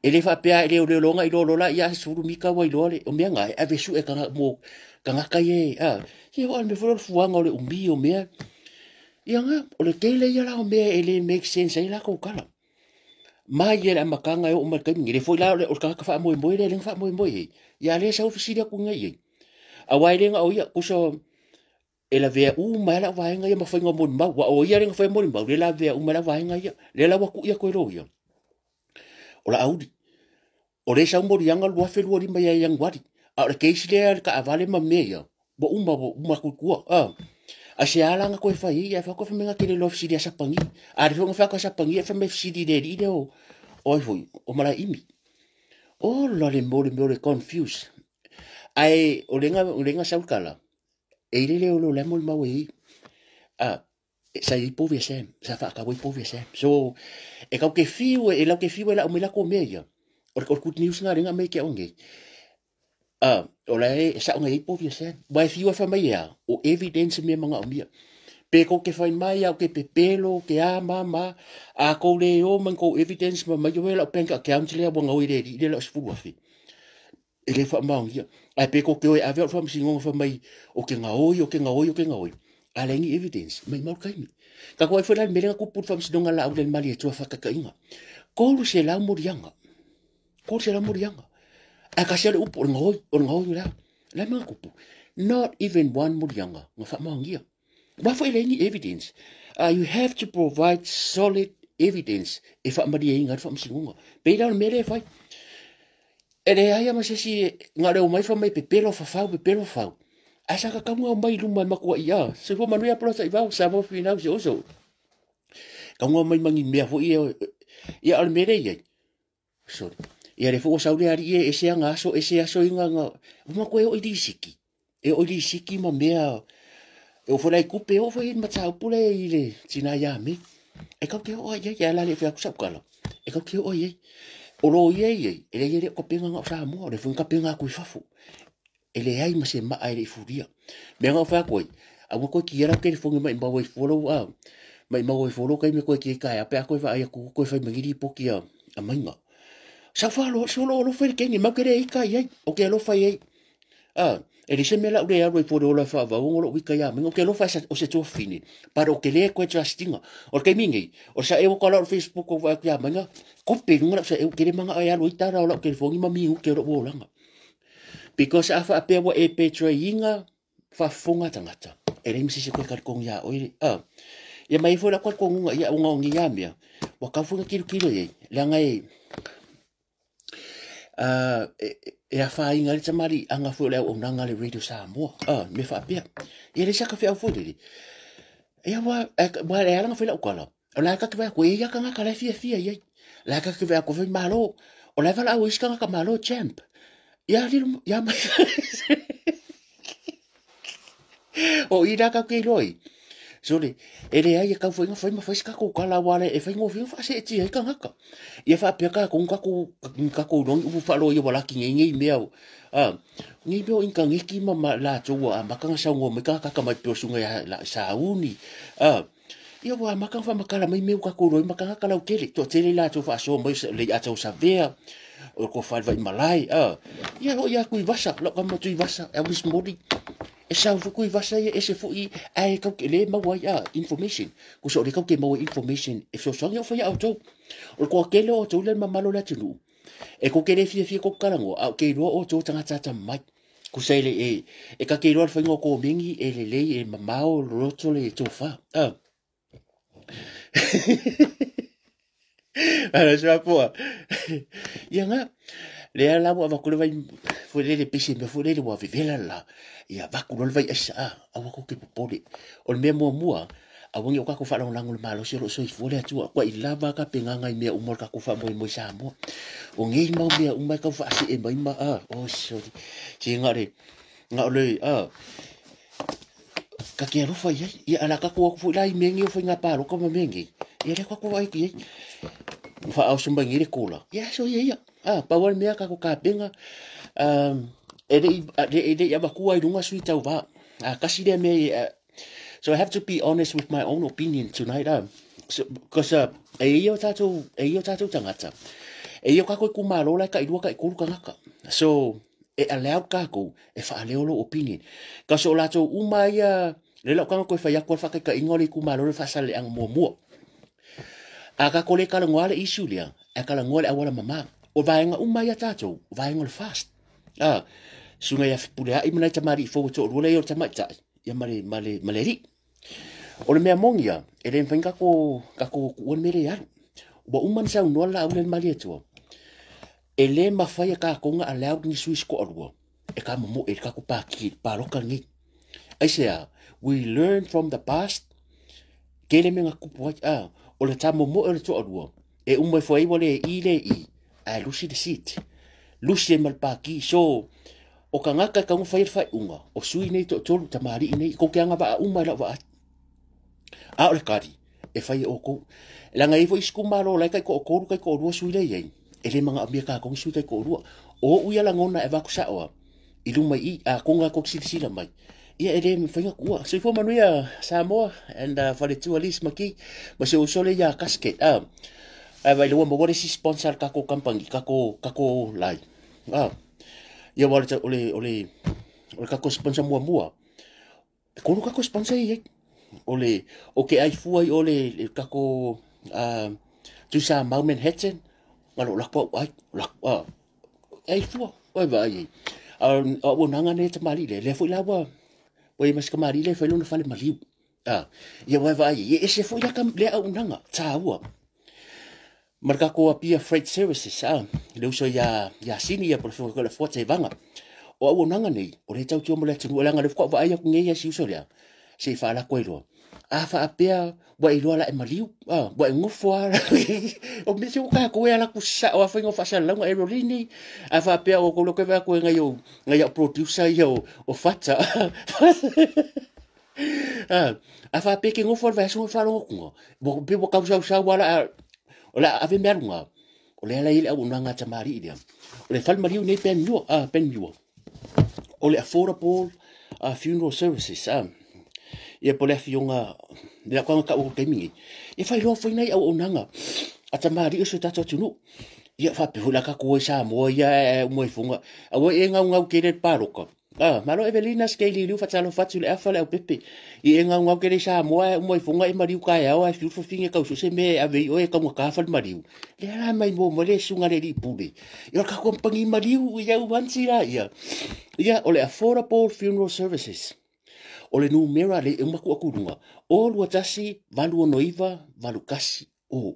Speaker 1: e le fa pea le o longa i lo la ia sfuru mika wa i lo le o me nga a vesu e ka mo ka nga ka ye ye o me fo fuanga o le umbi o me ia nga o le ke le ia la o me e le make sense ai la ko kala. Mai e la makanga e o markai ngi le foi la o ka fa moi moi le fa moi moi ia le sa ofisi ku ngai a wai le o ia kuso e la vea u mai la vai ngai ma foi ngo mon mau o ia le foi mon mau le la vea u mai la vai ngai le la wa ku ia ko ro ia o la audi o le sa mo rianga lua fe lua ri mai ia ngwari a le case le ka avale ma me ia bo uma bo uma ku ku a se ala nga ko fa ia fa ko fa menga ke le ofisi dia sapangi a re fa ko sapangi fa me ofisi de ri de o oi foi o mala imi o la le mo le confuse ai o lenga saukala e ile le o le mo ma we a sa i po se sa fa ka we po se so e ka ke fiu e la ke fiu la o me la ko me ia o good news nga lenga me ke onge o la e sa ngai po se vai fiu fa mai ia o evidence me manga o mia pe ko ke fai mai au ke pepelo ke a mama a ko le o man ko evidence ma mai o la bank account le wa ngoi le le la sfu afi e le fa mau ia a pe ko ke o ave fa msingo fa mai o ke ngaoi o ke ngaoi o ke ngaoi a le ni evidence mai mau kai mi ka ko foi la me le ku put fa msingo la au le mali e tua fa ka inga ko lu se la murianga ko se la murianga a ka se le upu o ngoi la la ma kupu not even one murianga nga fa mau ia wa foi le ni evidence you have to provide solid evidence e fa mari inga fa msingo pe la me le fai e le ai ma se si nga le o mai fa mai pepelo fa fa pepelo fa asa ka kamu mai luma makua ia se fo manuia pro sa iva sa mo final se oso kamu mai mangi mea fo ia ia al mere ia sorry ia le fo sa ule ari e se anga so e se aso inga nga ma ko e o idisiki e o idisiki ma mea e o fo lai kupe o fo i matau pule i le tina ia me e kau ke o ia ia la le fa ku sa kala e kau ke o ia o lo ia ia e le ia ko penga nga sa mo le fo ka penga ku fafu e le ai ma se ma ai le furia me nga fa ko a mo ko ki era ke fo mai ba wai follow a mai ma wai follow kai me ko ki ka ya pe ko fa ai ku ko fa mai ri po ki a mainga sa fa lo so lo lo fe ke ni ma ke re ka ia o ke lo fa ia a e le se me la ure a fo lo fa va o lo wi ka ia me o ke lo fa o se to fini para o ke le ko trustinga o ke mingi o sa e o ko lo Facebook o va kia mainga ko pe nga sa e ke le manga ai lo itara o lo ke fo ni mami u ke lo bo langa because afa pe wa e petroinga fa fonga tangata e le misi se ko ka ko ya o ile a Ia mai foi la kwa kongunga ia unga ongi ya mea. Wa kau foi kilo kilo ye. Leaga e e afaina ai le tamaliiaga foi o le auaunaga a le Radio Samoa, mea faapea. Ia leai se aka feau foi lele. Ia ua, ua e ala ona fai lau tala, o la e ta te vaai atu, e i ai lava tagata la e fiafia i ai. O la e ta te vaai atu foi, malo, o la e valaau e isi tagata, malo champ. Ia lilo, ia mai. O i la tatou te iloa ai. Sole, e leai e tau foi na fai ma fai se tatou tala aua e faigofie ona faaseetia ai tagata. Ia faapea tatou ni tatou ni tatou iloa ni upu faaloia ua laki nei nei mea o a nei mea o initaneti ma ma latou ua amata ona saunoa mai tagata atamai pei o susuga ia Sauni a ia ua amata ona faamatala mai mea ua tatou iloa ai ma tagata lautele. Toatele latou faasoa mai o Leiata o Savea o le Tofa i le Vaimalae a ia oo ia Tuivasa, lau tama Tuivasa Elvis Moli. E sau foi Tuivasa ia ese foi ae kau ke le maua ai a information. Kusa o le kau ke maua information e fesoasoani au faia outou. O le toatele o outou le mamalu o le atunuu. E kou ke le fiafia kou talanoa, a o ke iloa outou tagata atamamai. Kusa e le e, e ka ke iloa le faiga o komeni e lelei e mamao loloto le tofa. A. Ala se apoa. Ia nga, lea la ua avatu le vai foi lele pese mea foi lele ua vevela la. Ia avatu loa le vai aisa a, aua kou te popole. O le mea muamua, aua ne i o tatou faalagolago i le malosi o lo o soifua le Atua. Ua i lava ka pegaga i mea uma o le tatou faamoemoe Samoa. O nei mau mea uma e tau faasee mai ma a, oh sorry. Se na o le, na o le, a, ka te alofa i ai. Ia, a la tatou atu foi la i mea nei o faiga palota ma mea nei, ia lea tatou vaai atu i ai. Faaoso mai nei le kola, ia aso ia ia. A, pau lava le mea tatou tapena, e le i, e le i avatua i luga sui tauva. A, tasi lea mea, so I have to be honest with my own opinion tonight, so, because e ia o tatou, e ia o tatou tagata, e ia o kakou itumalo la e tailua taitolu tagata. So, e allowed kakou e faaleo lou opinion. Kasi o latou uma ia, le lau tagata e fai atu a le faataitaiga o le itumalo le faasalelega muamua. A tatou le talanoa le issue lea, ae talanoa le auala mama. O vaega uma ia tatou, o vaega o le fast. A, susuga ia Fepuleai ma nai tamalii fou e toalua lea ia o le tamaitai, ia ma le, ma le, ma le alii. O le mea moni ia, e le mafai ona tatou, tatou tuua le mea lea e alu. Ua uma ona saunoa le Laauli a le Malietoa, e le mafai e tatou ona allowed ni sui se toalua e tamomoe i le tatou pāti palota lenei. Aisea? We learn from the past, tele mea na tupu ai, a, o le tamomoe o le toalua, e uma ifo ai ua le i le i, ae lusi le seat. Lusi ai ma le pāti. So, o tagata e tatau ona fai le faaiuga, o sui nei toatolu, tamalii nei, tou te agavaa uma i lau vaai. A o le kali, e fai e outou. Leaga e i ai foi isi itumalo o la e taitoatolu, taitoalua sui la e i ai, e le manaomia e tatou ni sui taitoalua. O ou ia lagona e avatu sao lava i luma i i, atonu lava tou te silasila mai, ia e le mafai ona tuua. Soifua manuia Samoa and faletua Liz McKee ma si ou uso lea ia Casket. Ae vaai la ua maua le isi sponsor a le tatou company, tatou, tatou line. Ia aua o le, o le, o le tatou sponsor muamua, E kolu kako sponsor i ai. O le, o ke ai fua i o le, le kako Tuisamau Manhattan, nga lo lako au ai, lako, ai fua, oi va ai. A ua nanga ne tamali le, le foi la ua, ua i mas kamali le fai lona fale maliu. Ia ua va ai, e ese foi la kam, le au nanga, tāua. Ma le tatou Apia Freight Services, a, le uso ia, ia Sini ia po le whionga le Fuata i Vanga. O auaunaga nei, o le tautua mo le atunuu, leaga le faatoa vaai atu nei ia si uso lea, se i faalako ai loa. A faapea ua e iloa la e maliu, a, ua e nofo lava. O mea se ua tatou e ala atu sao a faiga o faasalalauga Erolini, a faapea ua tou le toe vaai atu e nai ou, nai au producer ia o, o Fata. A faapea e te nofo le vaiaso ma faalogo atuga, ua pei ua tausausau lava la a, o le a ave mea luga, o lea la e i ai le auaunaga a tamalii lea. O le fale maliu nei Ben Muir, Ben Muir. O le affordable funeral services, ia po o le afioga, le au taga tau o le taimi nei, e faailoa foi nai auaunaga a tamalii o si o tatou atunuu. Ia faapea foi la tatou ai Samoa ia e uma ifoga, aua e gaugau tele le palota. Ah, malo Evelina Scaly Liu fatalofa atu i le afa le aupepe. I e gaugau tele i Samoa ae uma ifoga e maliu taeao ae fiu le fafine tau sue se mea e ave i oe e taugata fale maliu. Lea la mai muamua le susuga le alii pule. Ia o le tatou kamupani maliu i au anti la ia. Ia o le Affordable Funeral Services. O le numera le e uma ku aku lunga. O 21 869 81 o.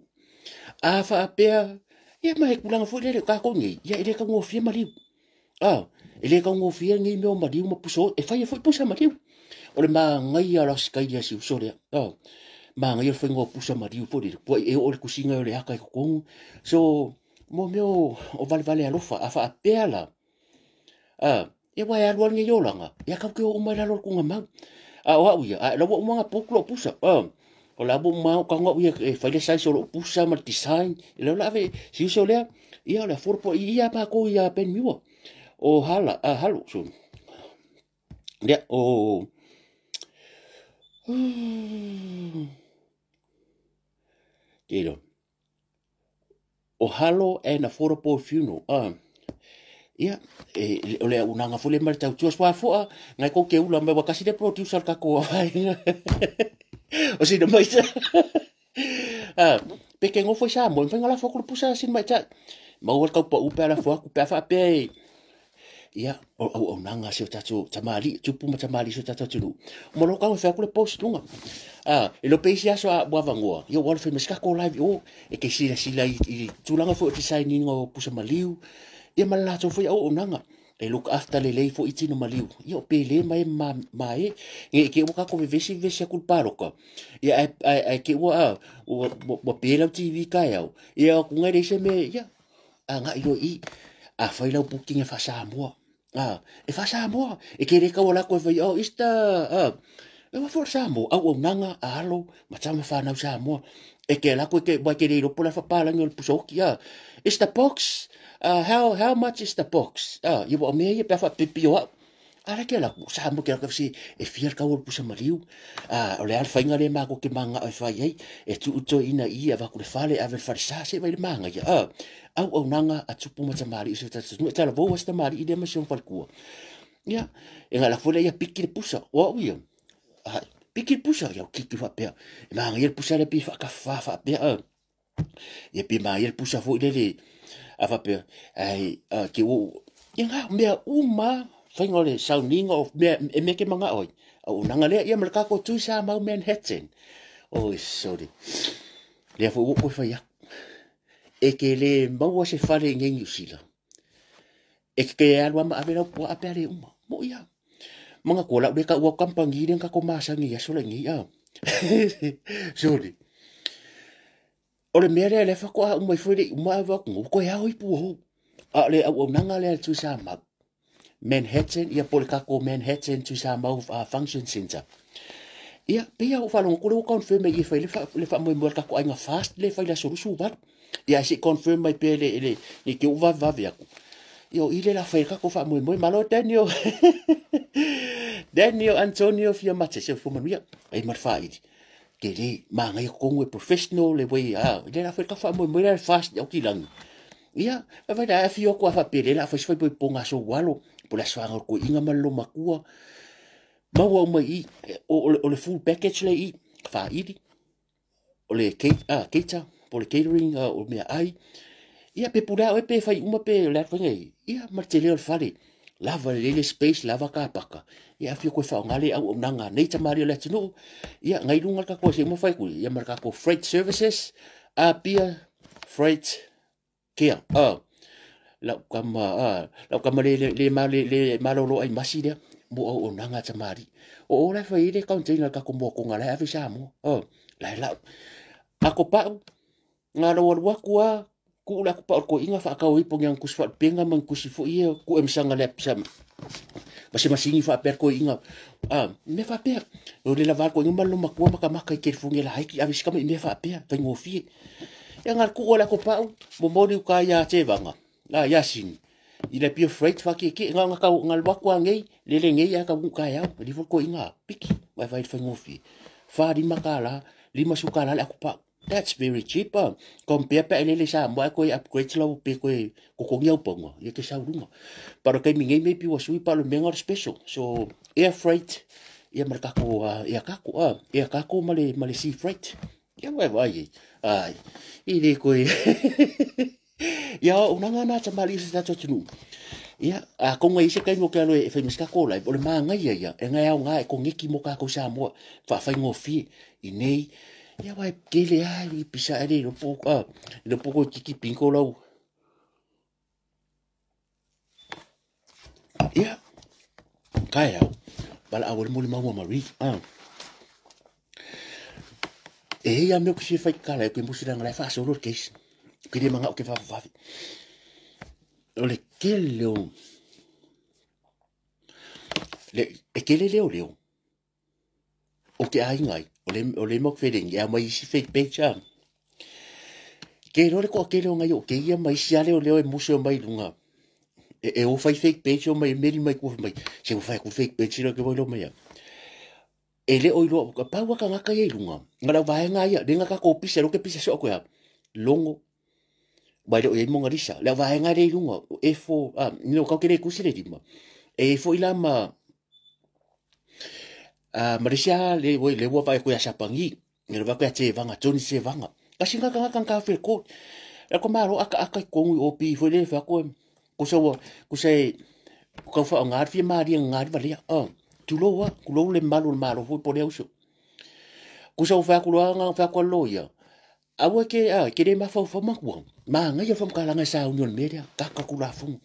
Speaker 1: A whaapea, ia mai kulanga foi lele ka ko nei. Ia ile ka ngofia maliu. Ah, ile ka ngofia nei meo maliu ma puso, e fai foi pusa maliu. O le maangai ala skai si uso lea. Ah, maangai foi ngo pusa maliu foi lele. Po e o le kusinga o le aka i kokongu. So, mo meo o vale vale alofa a whaapea la. Ah, e wai alu alu ngai olanga. Ia kau ke o umai lalo kunga mau. A o au ia, a lawa umanga poku lo pusa. Ah, o la bo mau ka ngau ia e fai le size o lo pusa ma design. E la ave si uso lea. Ia o le forpo ia pa ko ia pen miwa. O hala, a halo so. Lea o Kilo. O halo and affordable funeral. Ah. Ia, e, o le unanga fule ma le tautua sua foa, ngai ko ke ula me wakasi le producer ka ko O sina mai ta. Ah, pe ke ngofo sa mo, mfenga la fo ku pusa sin mai ta. Mau al kau pa upe ala fo ku pe fa pe. Ia, o nanga se o tatou tamali, tupu ma tamali se o tatou tunu. Mo lo kau fa ku le post lunga. Ah, e lo peisi aso a wavangoa. Ia wala fe meska ko live o e ke sila sila i tulanga fo te signing o pusa maliu. Ia ma la foi au nanga. E look after le lei fo i tino maliu. Ia o pele mai ma ma e nge ke o ka ko vesi vesi ku paroka. Ia ai ke o a o pele TV ka au. Ia ku ngai se me ia a nga ilo i a fai lau booking e fa Samoa. Ah, e fa Samoa. E ke reka o la ko fai o ista ah. E wa for Samoa au o nanga a alo ma tama whanau Samoa. E ke la ko ke wa ke le ropo la fa pala ngol pusoki ah. Is the box how much is the box? Ah, ia wa me ia pe fa pipi o. Ara ke la Samoa ke la si e fia ka o pusa maliu. Ah, o le al fainga le ma ko ke manga e fai ai e tu uto ina i a va ku le fale a ve fale sa se vai le manga ia. Ah, au au nanga a tupu ma tamari se ta tu ta la vo was tamari i le ma se fal kua. Ia, e ngala fole ia piki le pusa. O ia. Ah, piki le pusa ia kiki fa pea. E manga ia le pusa le pi fa ka fa fa pea. Ah. Ia pi ma ia le pusa fo ile le a fa pea. Ai ke o ia nga mea uma fainga le sauninga o mea e meke manga oi. O nanga lea ia ma ka ko tui sa mau Manhattan. Oi sorry. Lea fo ko fai aku. E ke le maua se fale ngai New Zealand. E ke alu ama ave lau pua ape ale uma. Mo ia. Manga ko lau le ka ua kampangi le ka ko masangi ia sola ngi a. Sorry. O le mea lea le fa ko a uma i foi le uma ava ku ko ia oi pu ho. A le au nanga le tu sa ma. Manhattan ia po le ka ko Manhattan tu sa mau function center. Ia pe ia o falongo ko le confirm i fai le fa mo mo ka ko ainga fast le fai la solution va. Ia se confirm mai pe le le ni ke uva va via ku. Io ile la fai ka ko fa mo mo malo Daniel. Daniel Antonio Fiamate se fo manuia e mar fa i. Ke le manga i kongo professional le way a ile la fai ka fa mo mo le fast o ki lang. Ia va da fi o ko fa pele la fai fai ponga so walo po la swanga ko inga malo makua. Maua uma i o le full package le i fa i. O le cater po le catering o mea ai. Ia pe pula o pe fai uma pe le fai ngai. Ia ma te leo fale. Lava le space lava ka paka. Ia fi ko fa ngale au nanga nei tamari le tunu. Ia ngai lunga ka ko se mo fai ku. Ia marka ko freight services a pia freight care. Ah lau kama le ma le malolo ai masi le mo au nanga tamari. O la fai le container ka ko mo ko ngala ave sa mo. Oh la la ako pa ngalo wa kua ku la ku pa ko inga fa ka o ipo ngang kus fa penga man kusi fo ia ku em sanga lep sam masi masingi fa per ko inga ah me fa per o le la va ko inga malo makua maka maka ke funge la haiki avis kama me fa per fa ngofi ya ngal ku la ko pa mo mo ni ka ya chevanga la yasin ila pio freight fa ke ke nga ka ngal wa kwa ngai le le ngai ya ka ku ka ya li fo ko inga piki wa fa fa ngofi fa di makala lima sukala la ku pa. That's very cheap. Compare pe ele sa mo ko upgrade lo pe ko ko ngiau pongo ye ke sa urunga. Para kai mingai me pi wasui pa lo menga special. So air freight ia marka ko ia kako ia kako male male sea freight. Ia wa vai. Ai ile ko ia unanga na tamali sa tatu. Ia, atonu e i ai se taimi ou te alu e fai ma se tatou live, o le manaia ia, e na e aoga e koneti mo tatou Samoa, faafaigofie i nei. Ia, aua e tele lava i pisa ae le iloa po o, iloa po o toeitiiti bingo lau. Ia, taeao, valaau ai le molimau a Marie. E i ai lava mea ou te fia faitala ai, ou te musu leaga o la e faasolo le case. Ou te le manao ou te vavevave. O le tele o... Le, e tele leoleo o te aiga ai, o le, o le mau feleni, e aumai isi fake page a. Ke iloa le toatele o nai o keia ma isi a leoleo e musu e omai i luga. E, e o fai fake page o mai e meli mai tua mai. Se ua fai atu fake page lea ke wai mai a. E le o iloa, pau a tagata ia i luga, na le au vaega ia, le na tatou pisa, lo ke pisa soo koe a. Logo, mai le o iai Mona Lisa, le au vaega lea i luga, o F4, ah, no, kau ke le kusi le lima. E iai foi la ma, ah, ma le isi a le, le ua vaai atu ia Sapani, le vaai atu ia Tevaga, Johnny Tevaga. Kasi nga tagata nga kafe ko. E ko malo aka aka i kongu o pi foi le fa ko kusa ua kusa e kau wha ngā fia maria ngā riwa lea. Oh, tulou a, kulou le malu le malo foi po le auso. Kusa o wha kuloa ngā wha kua loia. Aua ke a ke le mafaufau makua. Ma ngai fa mkalanga sa union media kaka kula fungu.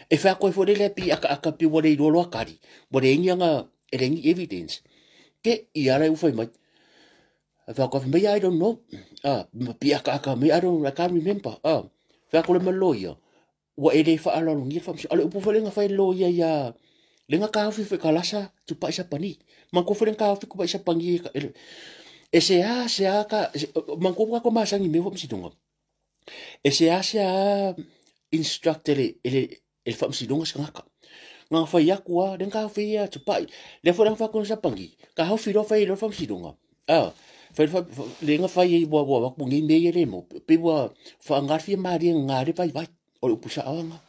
Speaker 1: E wha koe fo le pi aka aka pi wale i loa kari. Wale ingi anga e lengi evidence. Ke i ara e ufai mai. Wha koe mai I don't know. Ah, pi aka aka mai I don't I can't remember. Ah, wha koe le maloia. Ua e le faaaloalogia le faamasinoga. A o le upu foi lea na fai e le loia ia le na taofi foi kalasa tupai sapani. Manatua foi le na taofi tupai sapani e, e se a se a ka manatua foi tatou masani i mea o faamasinoga. E se a se a instruct e le e le e le faamasinoga se tagata. Na fai atu lava le na taofi ia tupai. Lea foi la na fai atu e le sapani, taofi loa fai ai loa le faamasinoga. Ah, fai le na fai ai ua ua atu nei mea ia le mo. Pei ua faaaoga le fia malie gagā le vaivai. O le upu saoaga.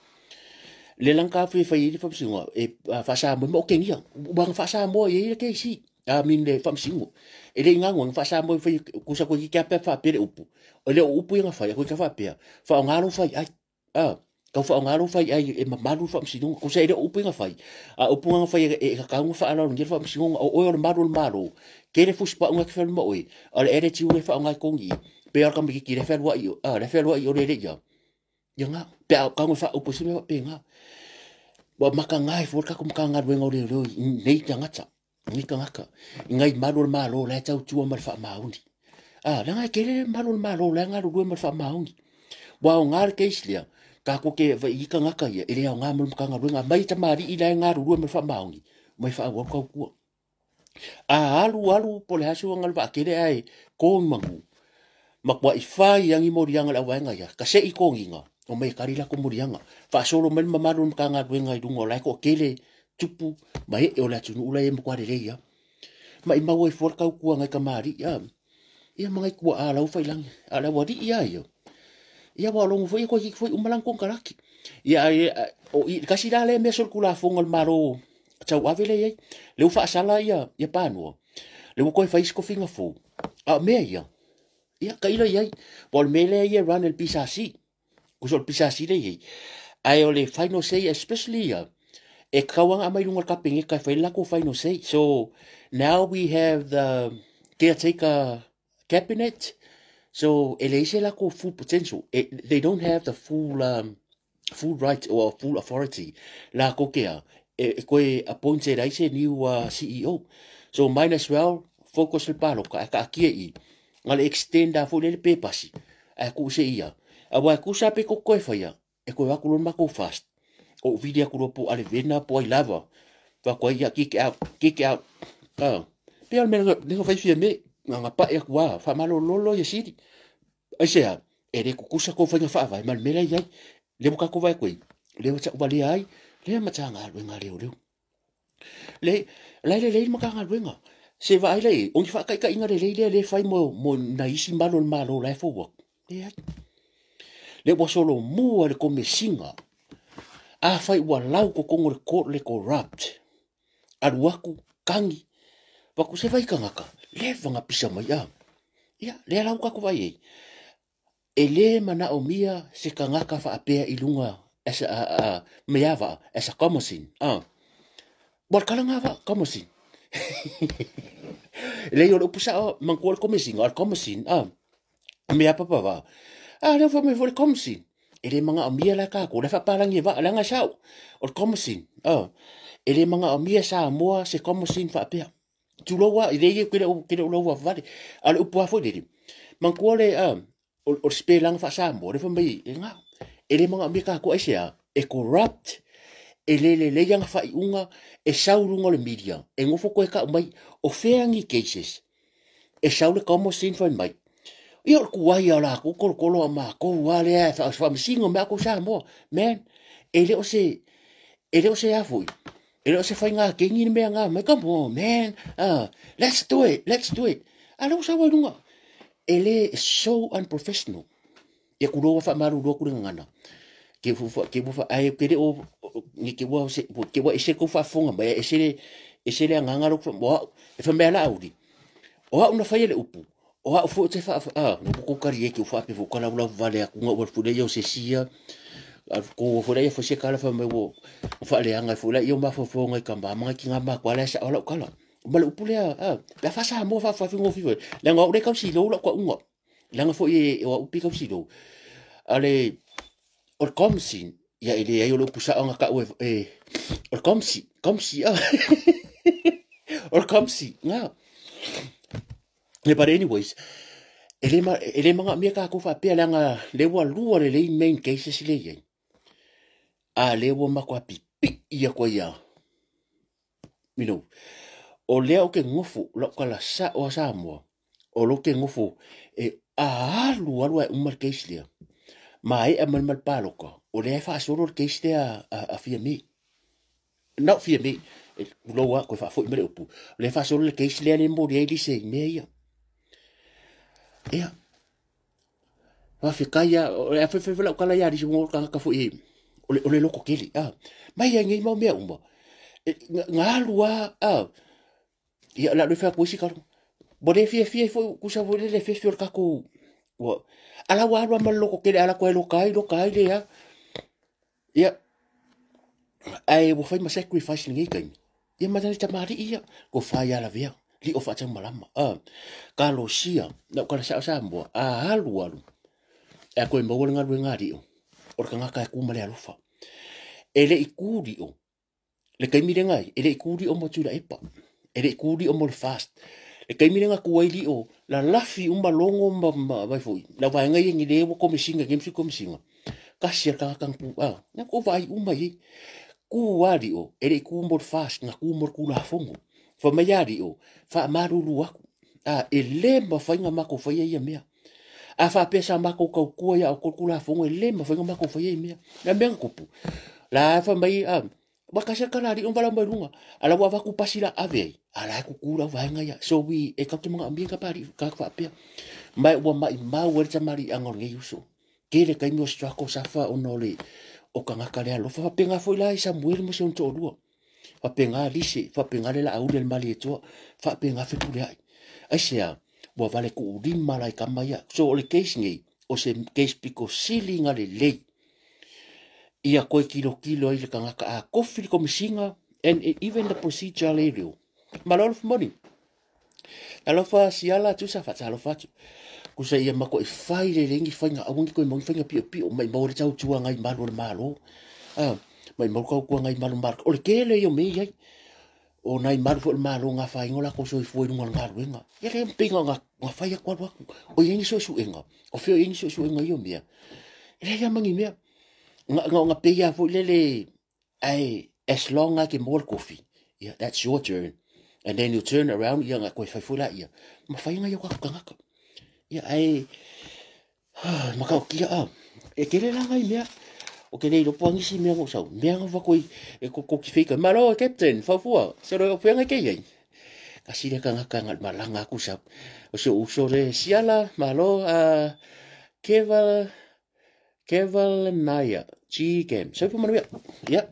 Speaker 1: Le la na taofi e fai ai le faamasinoga e faa-Samoa ma otegia. Ua na faa-Samoa i ai le kesi. I mean le faamasinoga. E le i gagua na faa-Samoa e fai kusa koe ki pea faapea le upu. O le o upu ia na fai, a koe ka faapea. Faaaoga lou fai ai. Ah, tau faaaoga lou fai ai e mamalu le faamasinoga. Kusa e le o upu ia na fai. A upu na fai e kakau na faaaloalogia le faamasinoga. O oe o le malu o le malo. Kele fusi paʻu na ke fealuai ma oe. A o le attitude e faaaoga i kogi i. Pe o le kamakiki le fealuai o, ah, le fealuai o le le ia. Ia ngā, pe a kaunga whaaupu se mea whapenga. Ua maka ngā e fua le kako Matagaluega o Leoleo i nei tagata, nei tagata, i ngai malu o le Malo la e tautua ma le faamaoni. A, leaga e tele le malu o le Malo la e galulue ma le faamaoni. Ua aoga le case lea, tatou te vai i tagata ia, e le aoga mo le Matagaluega, aumai tamalii la e galulue ma le faamaoni, mai faaauau le tautua. A alu alu po o le a se uaga o le vaatele ae ko i manu, matuai fai agi moliaga le auvaega ia, tase'i togiga, omai e kali latou moliaga. Faasolo mai le mamalu o le Matagaluega i luga o la e toatele tupu ma ee o le atunuu la e matua lelei lava. Maimau ai fua le tautua a nai kamali'i a, ia ma nai tuaa lau failagi, a o le aualii lava ia, ia ua logo foi ia toeitiiti foi uma lana konekarate. Ia ae o i kasi la lea mea solitulafono a le Malo tauave lea e i ai, lea ua faasala ia ia Panoa, lea ua toe fai isi tofiga fou, a o mea ia, ia tailo i ai, po o le mea lea ia e run e le PSC, kusa o le PSC lea e i ai, ae o le final say especially ia, e tatau lava ona aumai i luga o le Kapeneta e fai le latou final say. So now we have the caretaker cabinet, so e leai se latou full potential, e, they don't have the full full right or full authority latou ke a e, e koe appointed ai se new CEO. So might as well focus le paloka ae kaatia i na le extend a foi le le pepasi ae tuu se ia. Aua e tusa pe ko koe whaia, e koe aku loa le matou fast. O vili aku loa po alevena po ai lava. Fa koe ia kick out, kick out. Ah, pe al mea lenga fai fia me, nga nga pae aku a, wha malo lolo ia siri. Ai se a, e le kukusa ko whainga whaavae, ma le mea lea i ai, le mo kako vai koe, le o tau walea ai, le Matagaluega a Leoleo. Le, la e lelei le Matagaluega. Se vaai lea i ai, o ni faataitaiga lelei lea le fai mo, mo nai isi malu o le Malo la e fou atu. Leai. Le ua solomua le komesiga, afai ua lau totonu o le court le corrupt, alu atu, kagi, avatu se fai tagata, leva ona pisa mai a. Ia, lea la ua tatou vaai ai, e le manaomia se tagata faapea i luga as a meava as a komosin. Wa kala ngava komosin. Le yo upu sa mangkua le komosin, o le komosin. Mea papa va. A lea fa mai fo le komosin. E le manga o mia la ka ko le fa palangi va la nga sao. O le komosin. E le manga o mia sa moa se komosin fa pea. Tuloa i le ye kele o kele o loa vale. A le upu afo le. Mangkua le o spelang fa sa moa le fa mai e nga. E le manga o mia ka ko ai sea e corrupt. E le le le yang fa unga e saurunga le media. E ngofo koe ka mai o feangi cases. E sau le komosin fa mai. Ia o kuai a la ku kolo kolo a ma ko wa le a fa fa msingo me ko sa mo. Man, e le o se e le o se afu. E le o se fai ngā kengi ni mea ngā mai. Come on, man. Let's do it. Let's do it. A le o sa wairunga. E le so unprofessional. Ia kuloa fa maru lua kure ngana. Ke fu fa ke fu ai ke le o ni ke wa se ke wa ese ko fa fonga mai ese le nganga ro fa mo e fa mea la audi. O ha una fai le upu. O ha fu te fa no ko kari e ke fa pe fu kala ula vale aku nga fu le yo se sia. A ko fu le fo se kala fa me wo fa le anga fu le yo ma fo fo ngai ka ma ki nga ma kwa le sa ola kala. Ma le upu le a la fa sa mo fa fa fi ngo fi le ngo le ka si lo la kwa unga. Le nga fo e o upi ka si lo. Ale o komsi ia ele ai o le upu sa anga ka o e o komsi komsi a o komsi nga. But anyways, ele manga mea ka ko whapea langa lewa lua le lei main cases le iei. A lewa makwa pipi ia koe ia. You know, o lea o ke ngofu lau kala sa o Samoa. O lo ke ngofu e a alu alu ai umar case lea. Ma e a malmal paloka. O lea e whaasoro le case lea a fia me. Nau fia me. E loa koe whaafoi mere upu. O lea e whaasoro le case lea le mori ai lise i mea ia. Ia, whawhikaia, o le awhewhewhela o kala ia risi mo ka ka fo i, o le loko keli, mai ai ngei mau mea uma. Ngā alua, ia la le whea koe si karu. Bo le fia fia fo, kusa fo le le fia fia o le kako, ua, ala wa alua ma le loko keli, ala koe lokai, lokai le ia. Ia, ai ua whai ma sacrifice ni ngei kaimi. Ia matani tamari ia, ko whai ala vea. Li o whaatau malama. Ka lo sia, na ukala sa o Samoa, a alu alu. E a koe maua le ngalu e ngā rio. O le kangaka e kuma le alofa. E le i kūri o. Le kaimire ngai, e le i kūri o mo tūra epa. E le i kūri o mo le fast. Le kaimire ngā kuai li o, la lafi uma longo ma vai foi. La vai ngai e ngi lewa komisinga, gemsi komisinga. Kasi al kangaka ngpu, nga ko vai uma i. Kū a rio, e le i kū mo le fast, ngā kū mo le kūla fongo. Fa mai a rio, fa maruru aku. E le mawhainga mako whaia ia mea. A fa pesa mako kau kua ia o kula fongo, e le mawhainga mako whaia ia mea. Na mea kupu. La fa mai, wakasa kala rio mbala mai runga. Ala wa waku pasila ave ai. Ala e kukura waenga ia. So we, e kau te mga ambia ka pari, ka whapea. Mai ua mai mau e tamari anga o ngei uso. Kele kai meo strako safa o no le o kangaka lea lofa. Whapenga foi la i Samuel mo se on to'olua. Whapenga lise, whapenga le la aule le mali e toa, whapenga whepule ai. Ai sea, ua vale ku urima lai ka mai ia. So o le case nei, o se case piko sili ngā le lei. Ia koe kilo kilo ai le kangaka a kofi le komisinga, and even the procedure le reo. Ma lot of money. Alofa siala tu sa whata alofa atu. Kusa ia mako e whai le lengi whainga awangi koe maungi whainga pio pio, mai maore tau tua ngai malu o le malo. Mai mau kau kua ngai malu malu. O le kele i o mei ai. O nai malu fo le malo ngā whaingo la ko soi fue runga ngā ruenga. Ia le mpinga ngā whai aku alu aku. O i engi soi suenga. O whio i engi soi suenga i o mea. E le ia mangi mea. Ngā ngā peia fo lele. Ai, as long as ke more coffee. Yeah, that's your turn. And then you turn around, ia ngā koe whai fo la ia. Ma whainga ia wako kangaka. Ia ai, makao kia a. E kele la ngai mea. O ke nei lopo angisi mea ngau sau. Mea ngau wako i, e ko ki whika. Malo, captain, whawhua. Se roe o whianga kei ai. Ka sire ka ngaka ngā malanga aku sau. O se uso re siala, malo, keval, keval naya, G game. So pa manuia. Ia.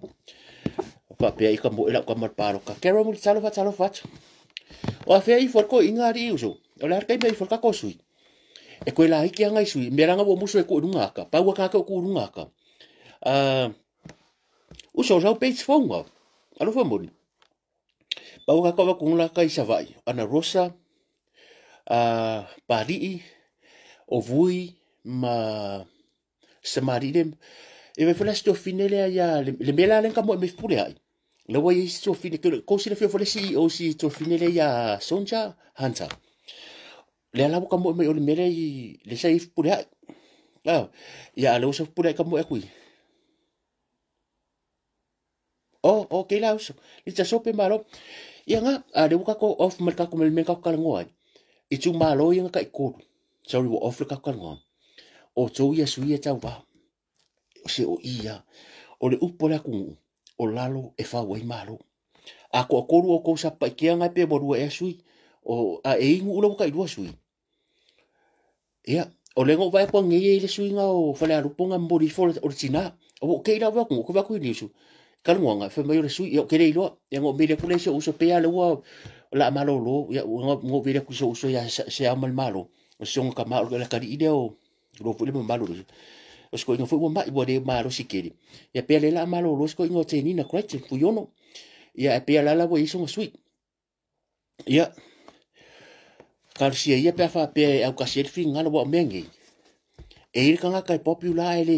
Speaker 1: Whapea i ka mo ela ka marparo ka. Kero mo talo fa talo fa. O a fea i forko i ngā ri uso. O le harkai mea i forka ko sui. E koe la hiki anga i sui. Mea ranga wo muso e ko runga aka. Paua ka ko runga aka. Uso o sau page fou alofa moni. Pau ka ka ku la kai Savaii. Ana Rosa Pali'i o Vui ma Samari le e vai fala sto fine le ia le mela le ka mo me pule ai. Le wa sto fine ke ko si le fio fole si o si sto fine le ia Sonja Hunter. Le ala ka mo me o le mele i le sa if pule ai. Ah, ia le uso pule ka mo e kui. Oh, okay la uso. Li ta sope malo. Ia nga a le uka ko off mal ka ko mel me ka ka ngoa. I tu malo ia ka i koru. Sorry, wo off le ka ka ngoa. O tō ia sui e tau wā. O se o ia. O le upo le akungu. O lalo e whau ai malo. A ko akoru o kou sa pai kia ngai pe warua e sui. O a e ingu ula waka i rua sui. Ia, o lengo vai kua ngei e le sui ngā o whale aruponga mbori fo o le tina. O kei la wakungu, ko waku i niusu. Kalunga, whai mai o le sui, ia o kere iloa. Ia ngo mele kule se uso pea le ua la malo lo. Ia ngo mele kule se uso ia se au mal malo. O se onga ka ma o le kari ile o lo foi le malo lo. O se ko inga foi ua mai ua le malo si kere. Ia pea le la malo lo se ko inga o te nina correct fuiono. Ia e pea lala ua iso nga sui. Ia karusia ia pea wha pea e au kasi elfi ngala wa mea ngei. E iri kanga kai popular e le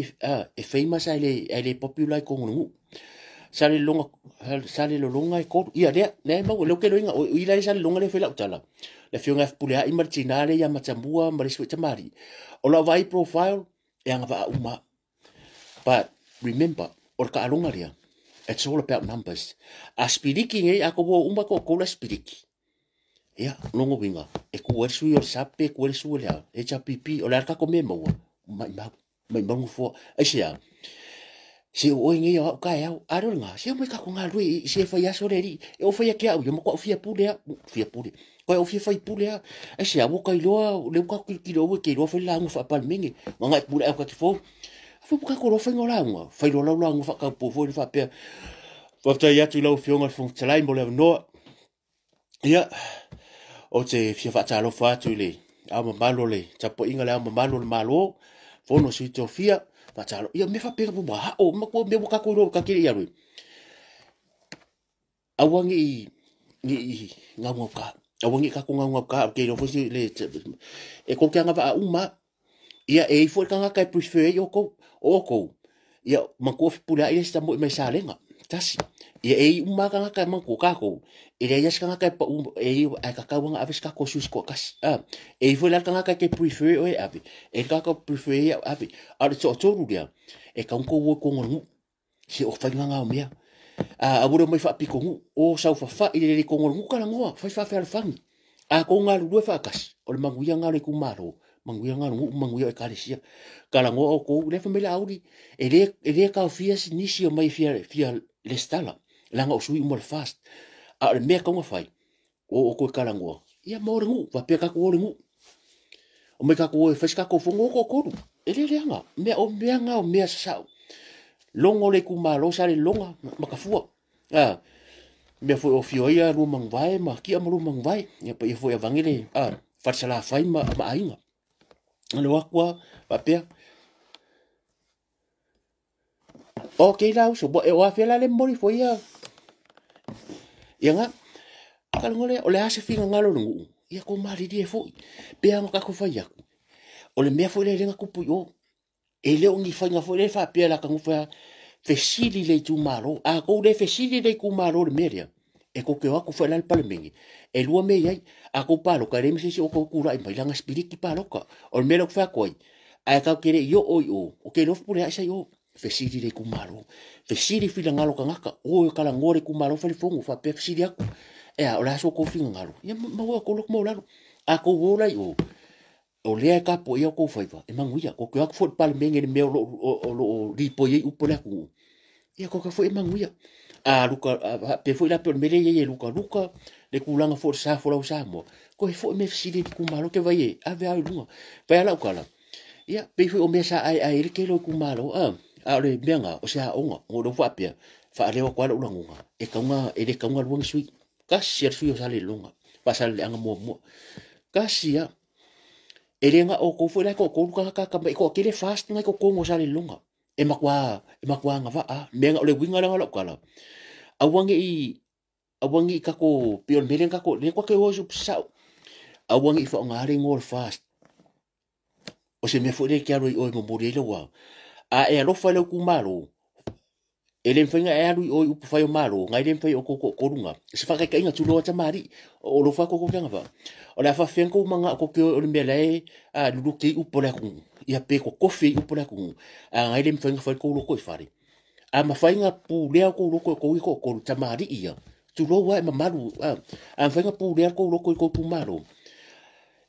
Speaker 1: e famous e le popular i kongo. Sale longa sale longa e koru. Ia lea lea mau le ke loinga o ila sale longa le fela utala. Le fionga pule a imartina le ia matambua ma le sui tamari. O la vai profile e anga va uma. But remember o ka alonga lea. It's all about numbers. A spiriki ngai a ko uma ko ko la spiriki. Ia longo winga. E ku e sui o sape ku e sui lea. HPP o la ka ko me maua. Mai mau mai mau fo. Ai sia. Se o ngai o ka au aro nga se mai ka ko nga lui se fa ya so le ri e o fa ya ke au yo mo ko fia pule a fia pule ko o fia fai pule a e se au ka iloa le ka ki ki lo ke lo fa la ngo fa pal mingi nga pule au ka ti fo fo ka ko lo fa ngo la ngo fa lo la ngo fa ka po fo fa pe fa ta ya tu lo fio ngo fo tsalai mo le no ia o te fia fa ta lo fa tu le au malo le tapo inga le au malo le malo fono si to fia Patalo, ia me fa pega mo ha o ma ko me ka ko ro ka kiri ia ru. Awangi ni ngau ka. Awangi ka ko ngau ka ke ro fo si le e ko ke anga va uma. Ia e fo ka ka prefer yo ko o ko. Ia ma ko pula ile sta mo me salenga. Tasi. Ia e uma ka ka ma ko ka ko. Ile ia ska ka pa um e a ka ka wanga aves ka ko sus ko kas. Ah, e fo la ka ka ke prefer o e ave. E ka ka prefer e ave. A le to to ru e ka ko wo ko ngu. Si o fa nga o mea. A wuro mai fa piko ngu o sau fa fa ile le ko ngu ka ngoa fa fa fa fangi. A ko nga lu fa kas. O le manguia nga le ku maro. Manguia nga ngu manguia e kalesia. Kala ngoa o ko le fa mele auri. E le ka fia nisi o mai fia fia le stala. Langa o sui umal fast. A le mea kaunga whai. O koe karangoa. Ia maore ngu. Wapea kako ore ngu. O mai kako oe whaisi kako whongo ko koru. E le leanga. Mea o mea ngā o mea sasau. Longo le kumalo sa le longa. Makafua. Ah. Mea fwe o fioia rua mangwae ma kia ma rua mangwae. Ia pa ia fwe avangele. Ah. Whatsala whai ma ainga. Ale wakua. Wapea. O ke lau so bo e o afela le mori fo ia. Ia nga kalngole o le ase finga ngalo ngu. Ia ko mari die fo. Pe anga ka ko fa ia. O le mea fo le lenga kupu yo. E le ongi fa nga fo le fa pe la ka ngufa fesili le tu malo. A ko le fesili le ku malo le meria. E ko ke wa ku fa la palmengi. E lua me iai a ko palo ka le mese o ko kura i mai langa spiriti palo ka. O le mea fa koi. A ka kere yo o yo. O ke lo pule ai sa yo. Fesili le kumalo. Fesili fila ngalo kangaka. O kala ngore kumalo fali fongo fa pe fesili aku. E a ola so ko finga ngalo. Ia ma wa ko lok mo lalo. A ko wola yo. O le ka po ia ko faiva. E manguia ko ke aku fo pal menge le meo lo lo ripo ye upo le aku. Ia ko ka fo e manguia. A luka pe fo ila pe mele ye luka luka le kulanga fo sa fo la sa mo. Ko e fo me fesili le kumalo ke vai e ave a lunga. Vai ala ukala. Ia pe fo o me sa ai ai le ke lo kumalo a. A le mea ngā, o se a onga, o le wapea, wha lewa kwa ula ngunga, e kaunga, e le kaunga luang sui, kasi a sui o sale longa, pa sale le anga mua mua, kasi a, e le ngā o koufu, lai ko koulu ka ka, e ko kele fast ngai ko kongo sale longa, E matua, e matua agavaa. Mea o le uiga lea o lau tala, aua ne i, aua ne i tatou, pei o le mea lea na tatou, lea tatou te o ai i se upu sasao, aua ne i faaaoga le igoa o le FAST. O se mea foi lea e te alu ai i o e momoli ai lau, a e alofa i lau itumalo, e le mafai ona e alu i o i upufai o Malo, na e le mafai e outou toatolu na. Se faataitaiga, tulou lava tamalii, o alofa atu outou te agavaa. O le a faafefea ona outou manao tou te o o le mea la e luluti ai upu o le atunuu, ia pe totofi ai upu o le atunuu, a na e le mafai ona fai le tou loto i fale. A mafai ona pulea o tou loto e outou ia toatolu, tamalii ia, tulou lava e mamalu, a mafai ona pulea le tou loto i tou itumalo,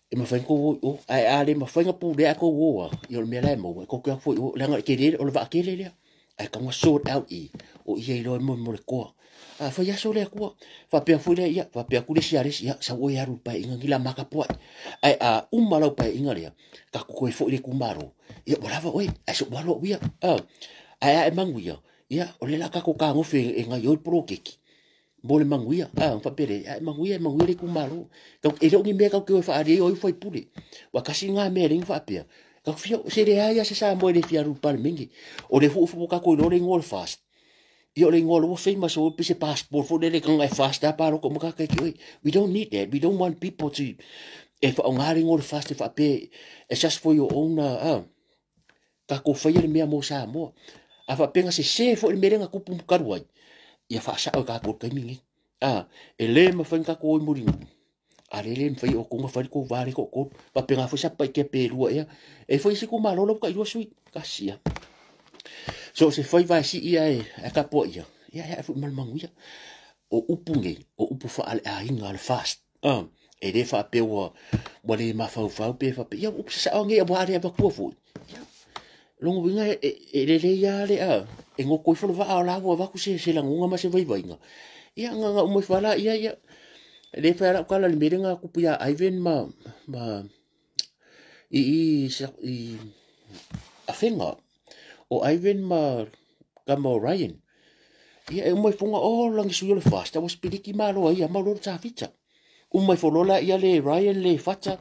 Speaker 1: e mafai ona tou o i o. Ae a le mafai ona pulea ae tou o lava, ia o le mea la e maua, e tou te o atu foi i o, leaga e tele, o le vaa tele lea. Ae tatau ona sort out i, o ia iloa ai mo le toa. A fai aso le Atua, faapea foi lea, ia, faapea atu le isi ia le isi, ia, sau oe e alu i le paeaiga lenei la ma tapuai. Ae a uma lau paeaiga lea, tatou toe foi i le itumalo, ia ua lava oe, ae se i ou alu au ia. Ae a e manuia, ia, o lea o le a tatou fetagofi e gaoioi le poloketi mo le manuia. A, faapea lea, a e manuia, e manuia le itumalo. E le o ni mea tatou te o e faaali ai o ai ua faipule. Aua tasi lena mea e ala ai ona faapea, tatou fia, se leai lava se Samoa e le fia alu i le Palemene. O lea foi ua tatou iloa le igoa o le FAST. Ia o le igoa ua famous o pei se passport foi lele e fast lava palota uma tagata i te oe. We don't need that. We don't want people to e faaaoga le igoa o le FAST e faapea it's just for your own tatou faia le mea mo Samoa. A faapea na sese foi le mea lea na tupu talu ai, ia faasao e tatou i le taimi lenei. E le mafai ona tatou o i mulinuu. A lea le mafai e outou ona fai le tou va lea toatolu. Faapena foi Satupaitea pe lua ea. E foi isi itumalo la ua tailua sui. Tasi lava. So o se faiva e sii ae tapuaia, ia e ae foi ma le manuia. O upu nei, o upu faale-aiga a le FAST. E le faapea ua le mafaufau pe faapea, ia upu sasao nei aua a le avatua foi. Ia, lona uiga e lelei lava le e goto ifo le vaa o la ua avatu se lagona ma se vaivaiga. Ia, na uma ifo lava la, ia, ia, e le fai lava lau tala i le mea lea na tupu ia Ivan ma i Afega. O Ivan ma tama o Ryan. Ia, e uma ifo na, oh, lagi sui o le FAST, ua sipiliki malo ai ia mau loa le Tavita. Uma ifo loa la ia le Ryan le Fata,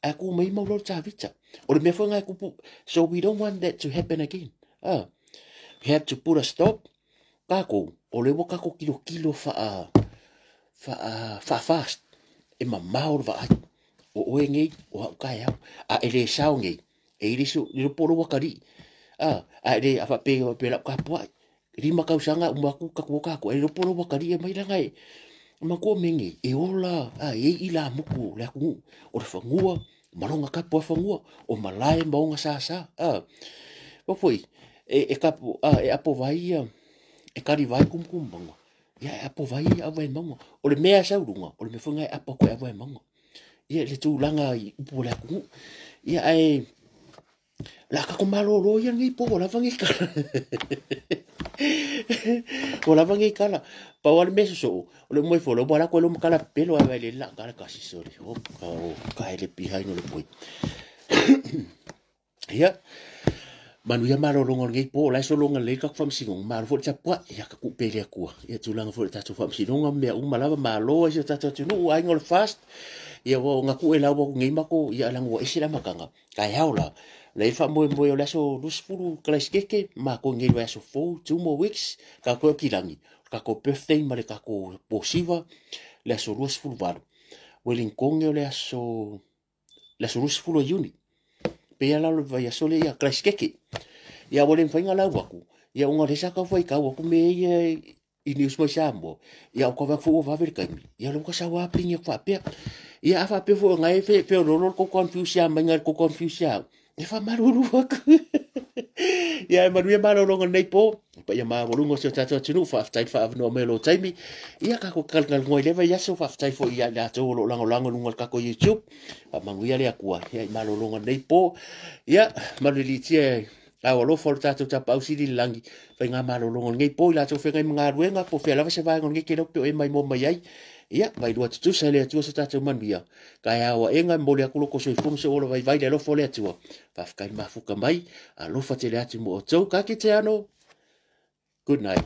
Speaker 1: ae ku mai mau loa le Tavita. O le mea foi na e kupu, so we don't want that to happen again. We have to put a stop. Kākou, o le ua kākou kilokilo faa, faa, faa fast. E mamao le vaai. O oe nei, o au taeao. A e le sao nei, e i le isi, le po lo atalii. A e le, a faapea, faapea lau tapuai. 5 tausaga uma atu tatou o kākou, e le po lo atalii e mai langa e, matua me nei, e ola, a e i la muku le atunuu, o le fanua, ma longa kapu a fanua, o malae ma ona sasa. O foi, e kapu, e apo vai ia, e kari vai kumukumanga. Ia e apo vai ia awa e maunga. O le mea sau lunga, o le mea foi ngai apo koe awa e maunga. Ia le tūlanga i upu o le atunuu. Ia ae, la kako malolo ia nei po, o lava nei kala. O lava nei kala. Pau ale mea sosoo, o le umai folo, wala koe lo makala pelo ai vai le la kala kasi sori. O, ka o, ka hele pihaino le poi. Ia, manuia malologa o lenei po, o la e sologa lelei le tatou faamasinoga, malo foi le tapuai, ia ka kupe i le Atua. Ia tulaga foi le tatou faamasinoga ma mea uma lava, malo ai si o tatou atunuu, aiga o le FAST. Ia ua ona tuu e lau atu nei matou, ia leaga ua ese le amataga. Taeao la, la i le faamoemoe o le aso 20 Karaisiteke, matou nei i le vaiaso fou, 2 more weeks, tatou e kilagi, o le tatou birthday ma le tatou posiva, le aso 28. Wellington o le aso, le aso 20 o Iuni. Pei ala o le vaiaso lea ia Karaisiteke. Ia ua le mafai ona lau atu, ia ona o lea sa tau faitau atu mea ia i news mai Samoa, ia o ka foi ua vave le taimi, ia o lea ua sau lava pini atu faapea. Ia a faapea foi o na e feoloolo le tou confuse ia mai na le tou confuse ia au, e faamalulu atu. Ia e manuia malologa o lenei po, paia maualuga o si o tatou atunuu, faafetai le faaavanoa mai o lou taimi. Ia tatou talanoa i lea vaiaso, faafetai foi ia i latou o lo o lagolago i luga o le tatou YouTube. Faamanuia le Atua ia i malologa o lenei po. Ia manuilitia e au alofa o le tatou Tapaau Sili i le lagi, faiga malologa o lenei po i latou feagai ma galuega, po o fea lava se vaega o lenei kelau pe o e maimoa mai ai. Ia, vailua tutusa e le Atua so tatou manuia. Taeao aega, e momoli atu lo outou soifua ma sou ola vaivai i le alofa o le Atua. Faafetai le mafuta mai, alofa tele atu mo outou. Ka kite ano. Good night.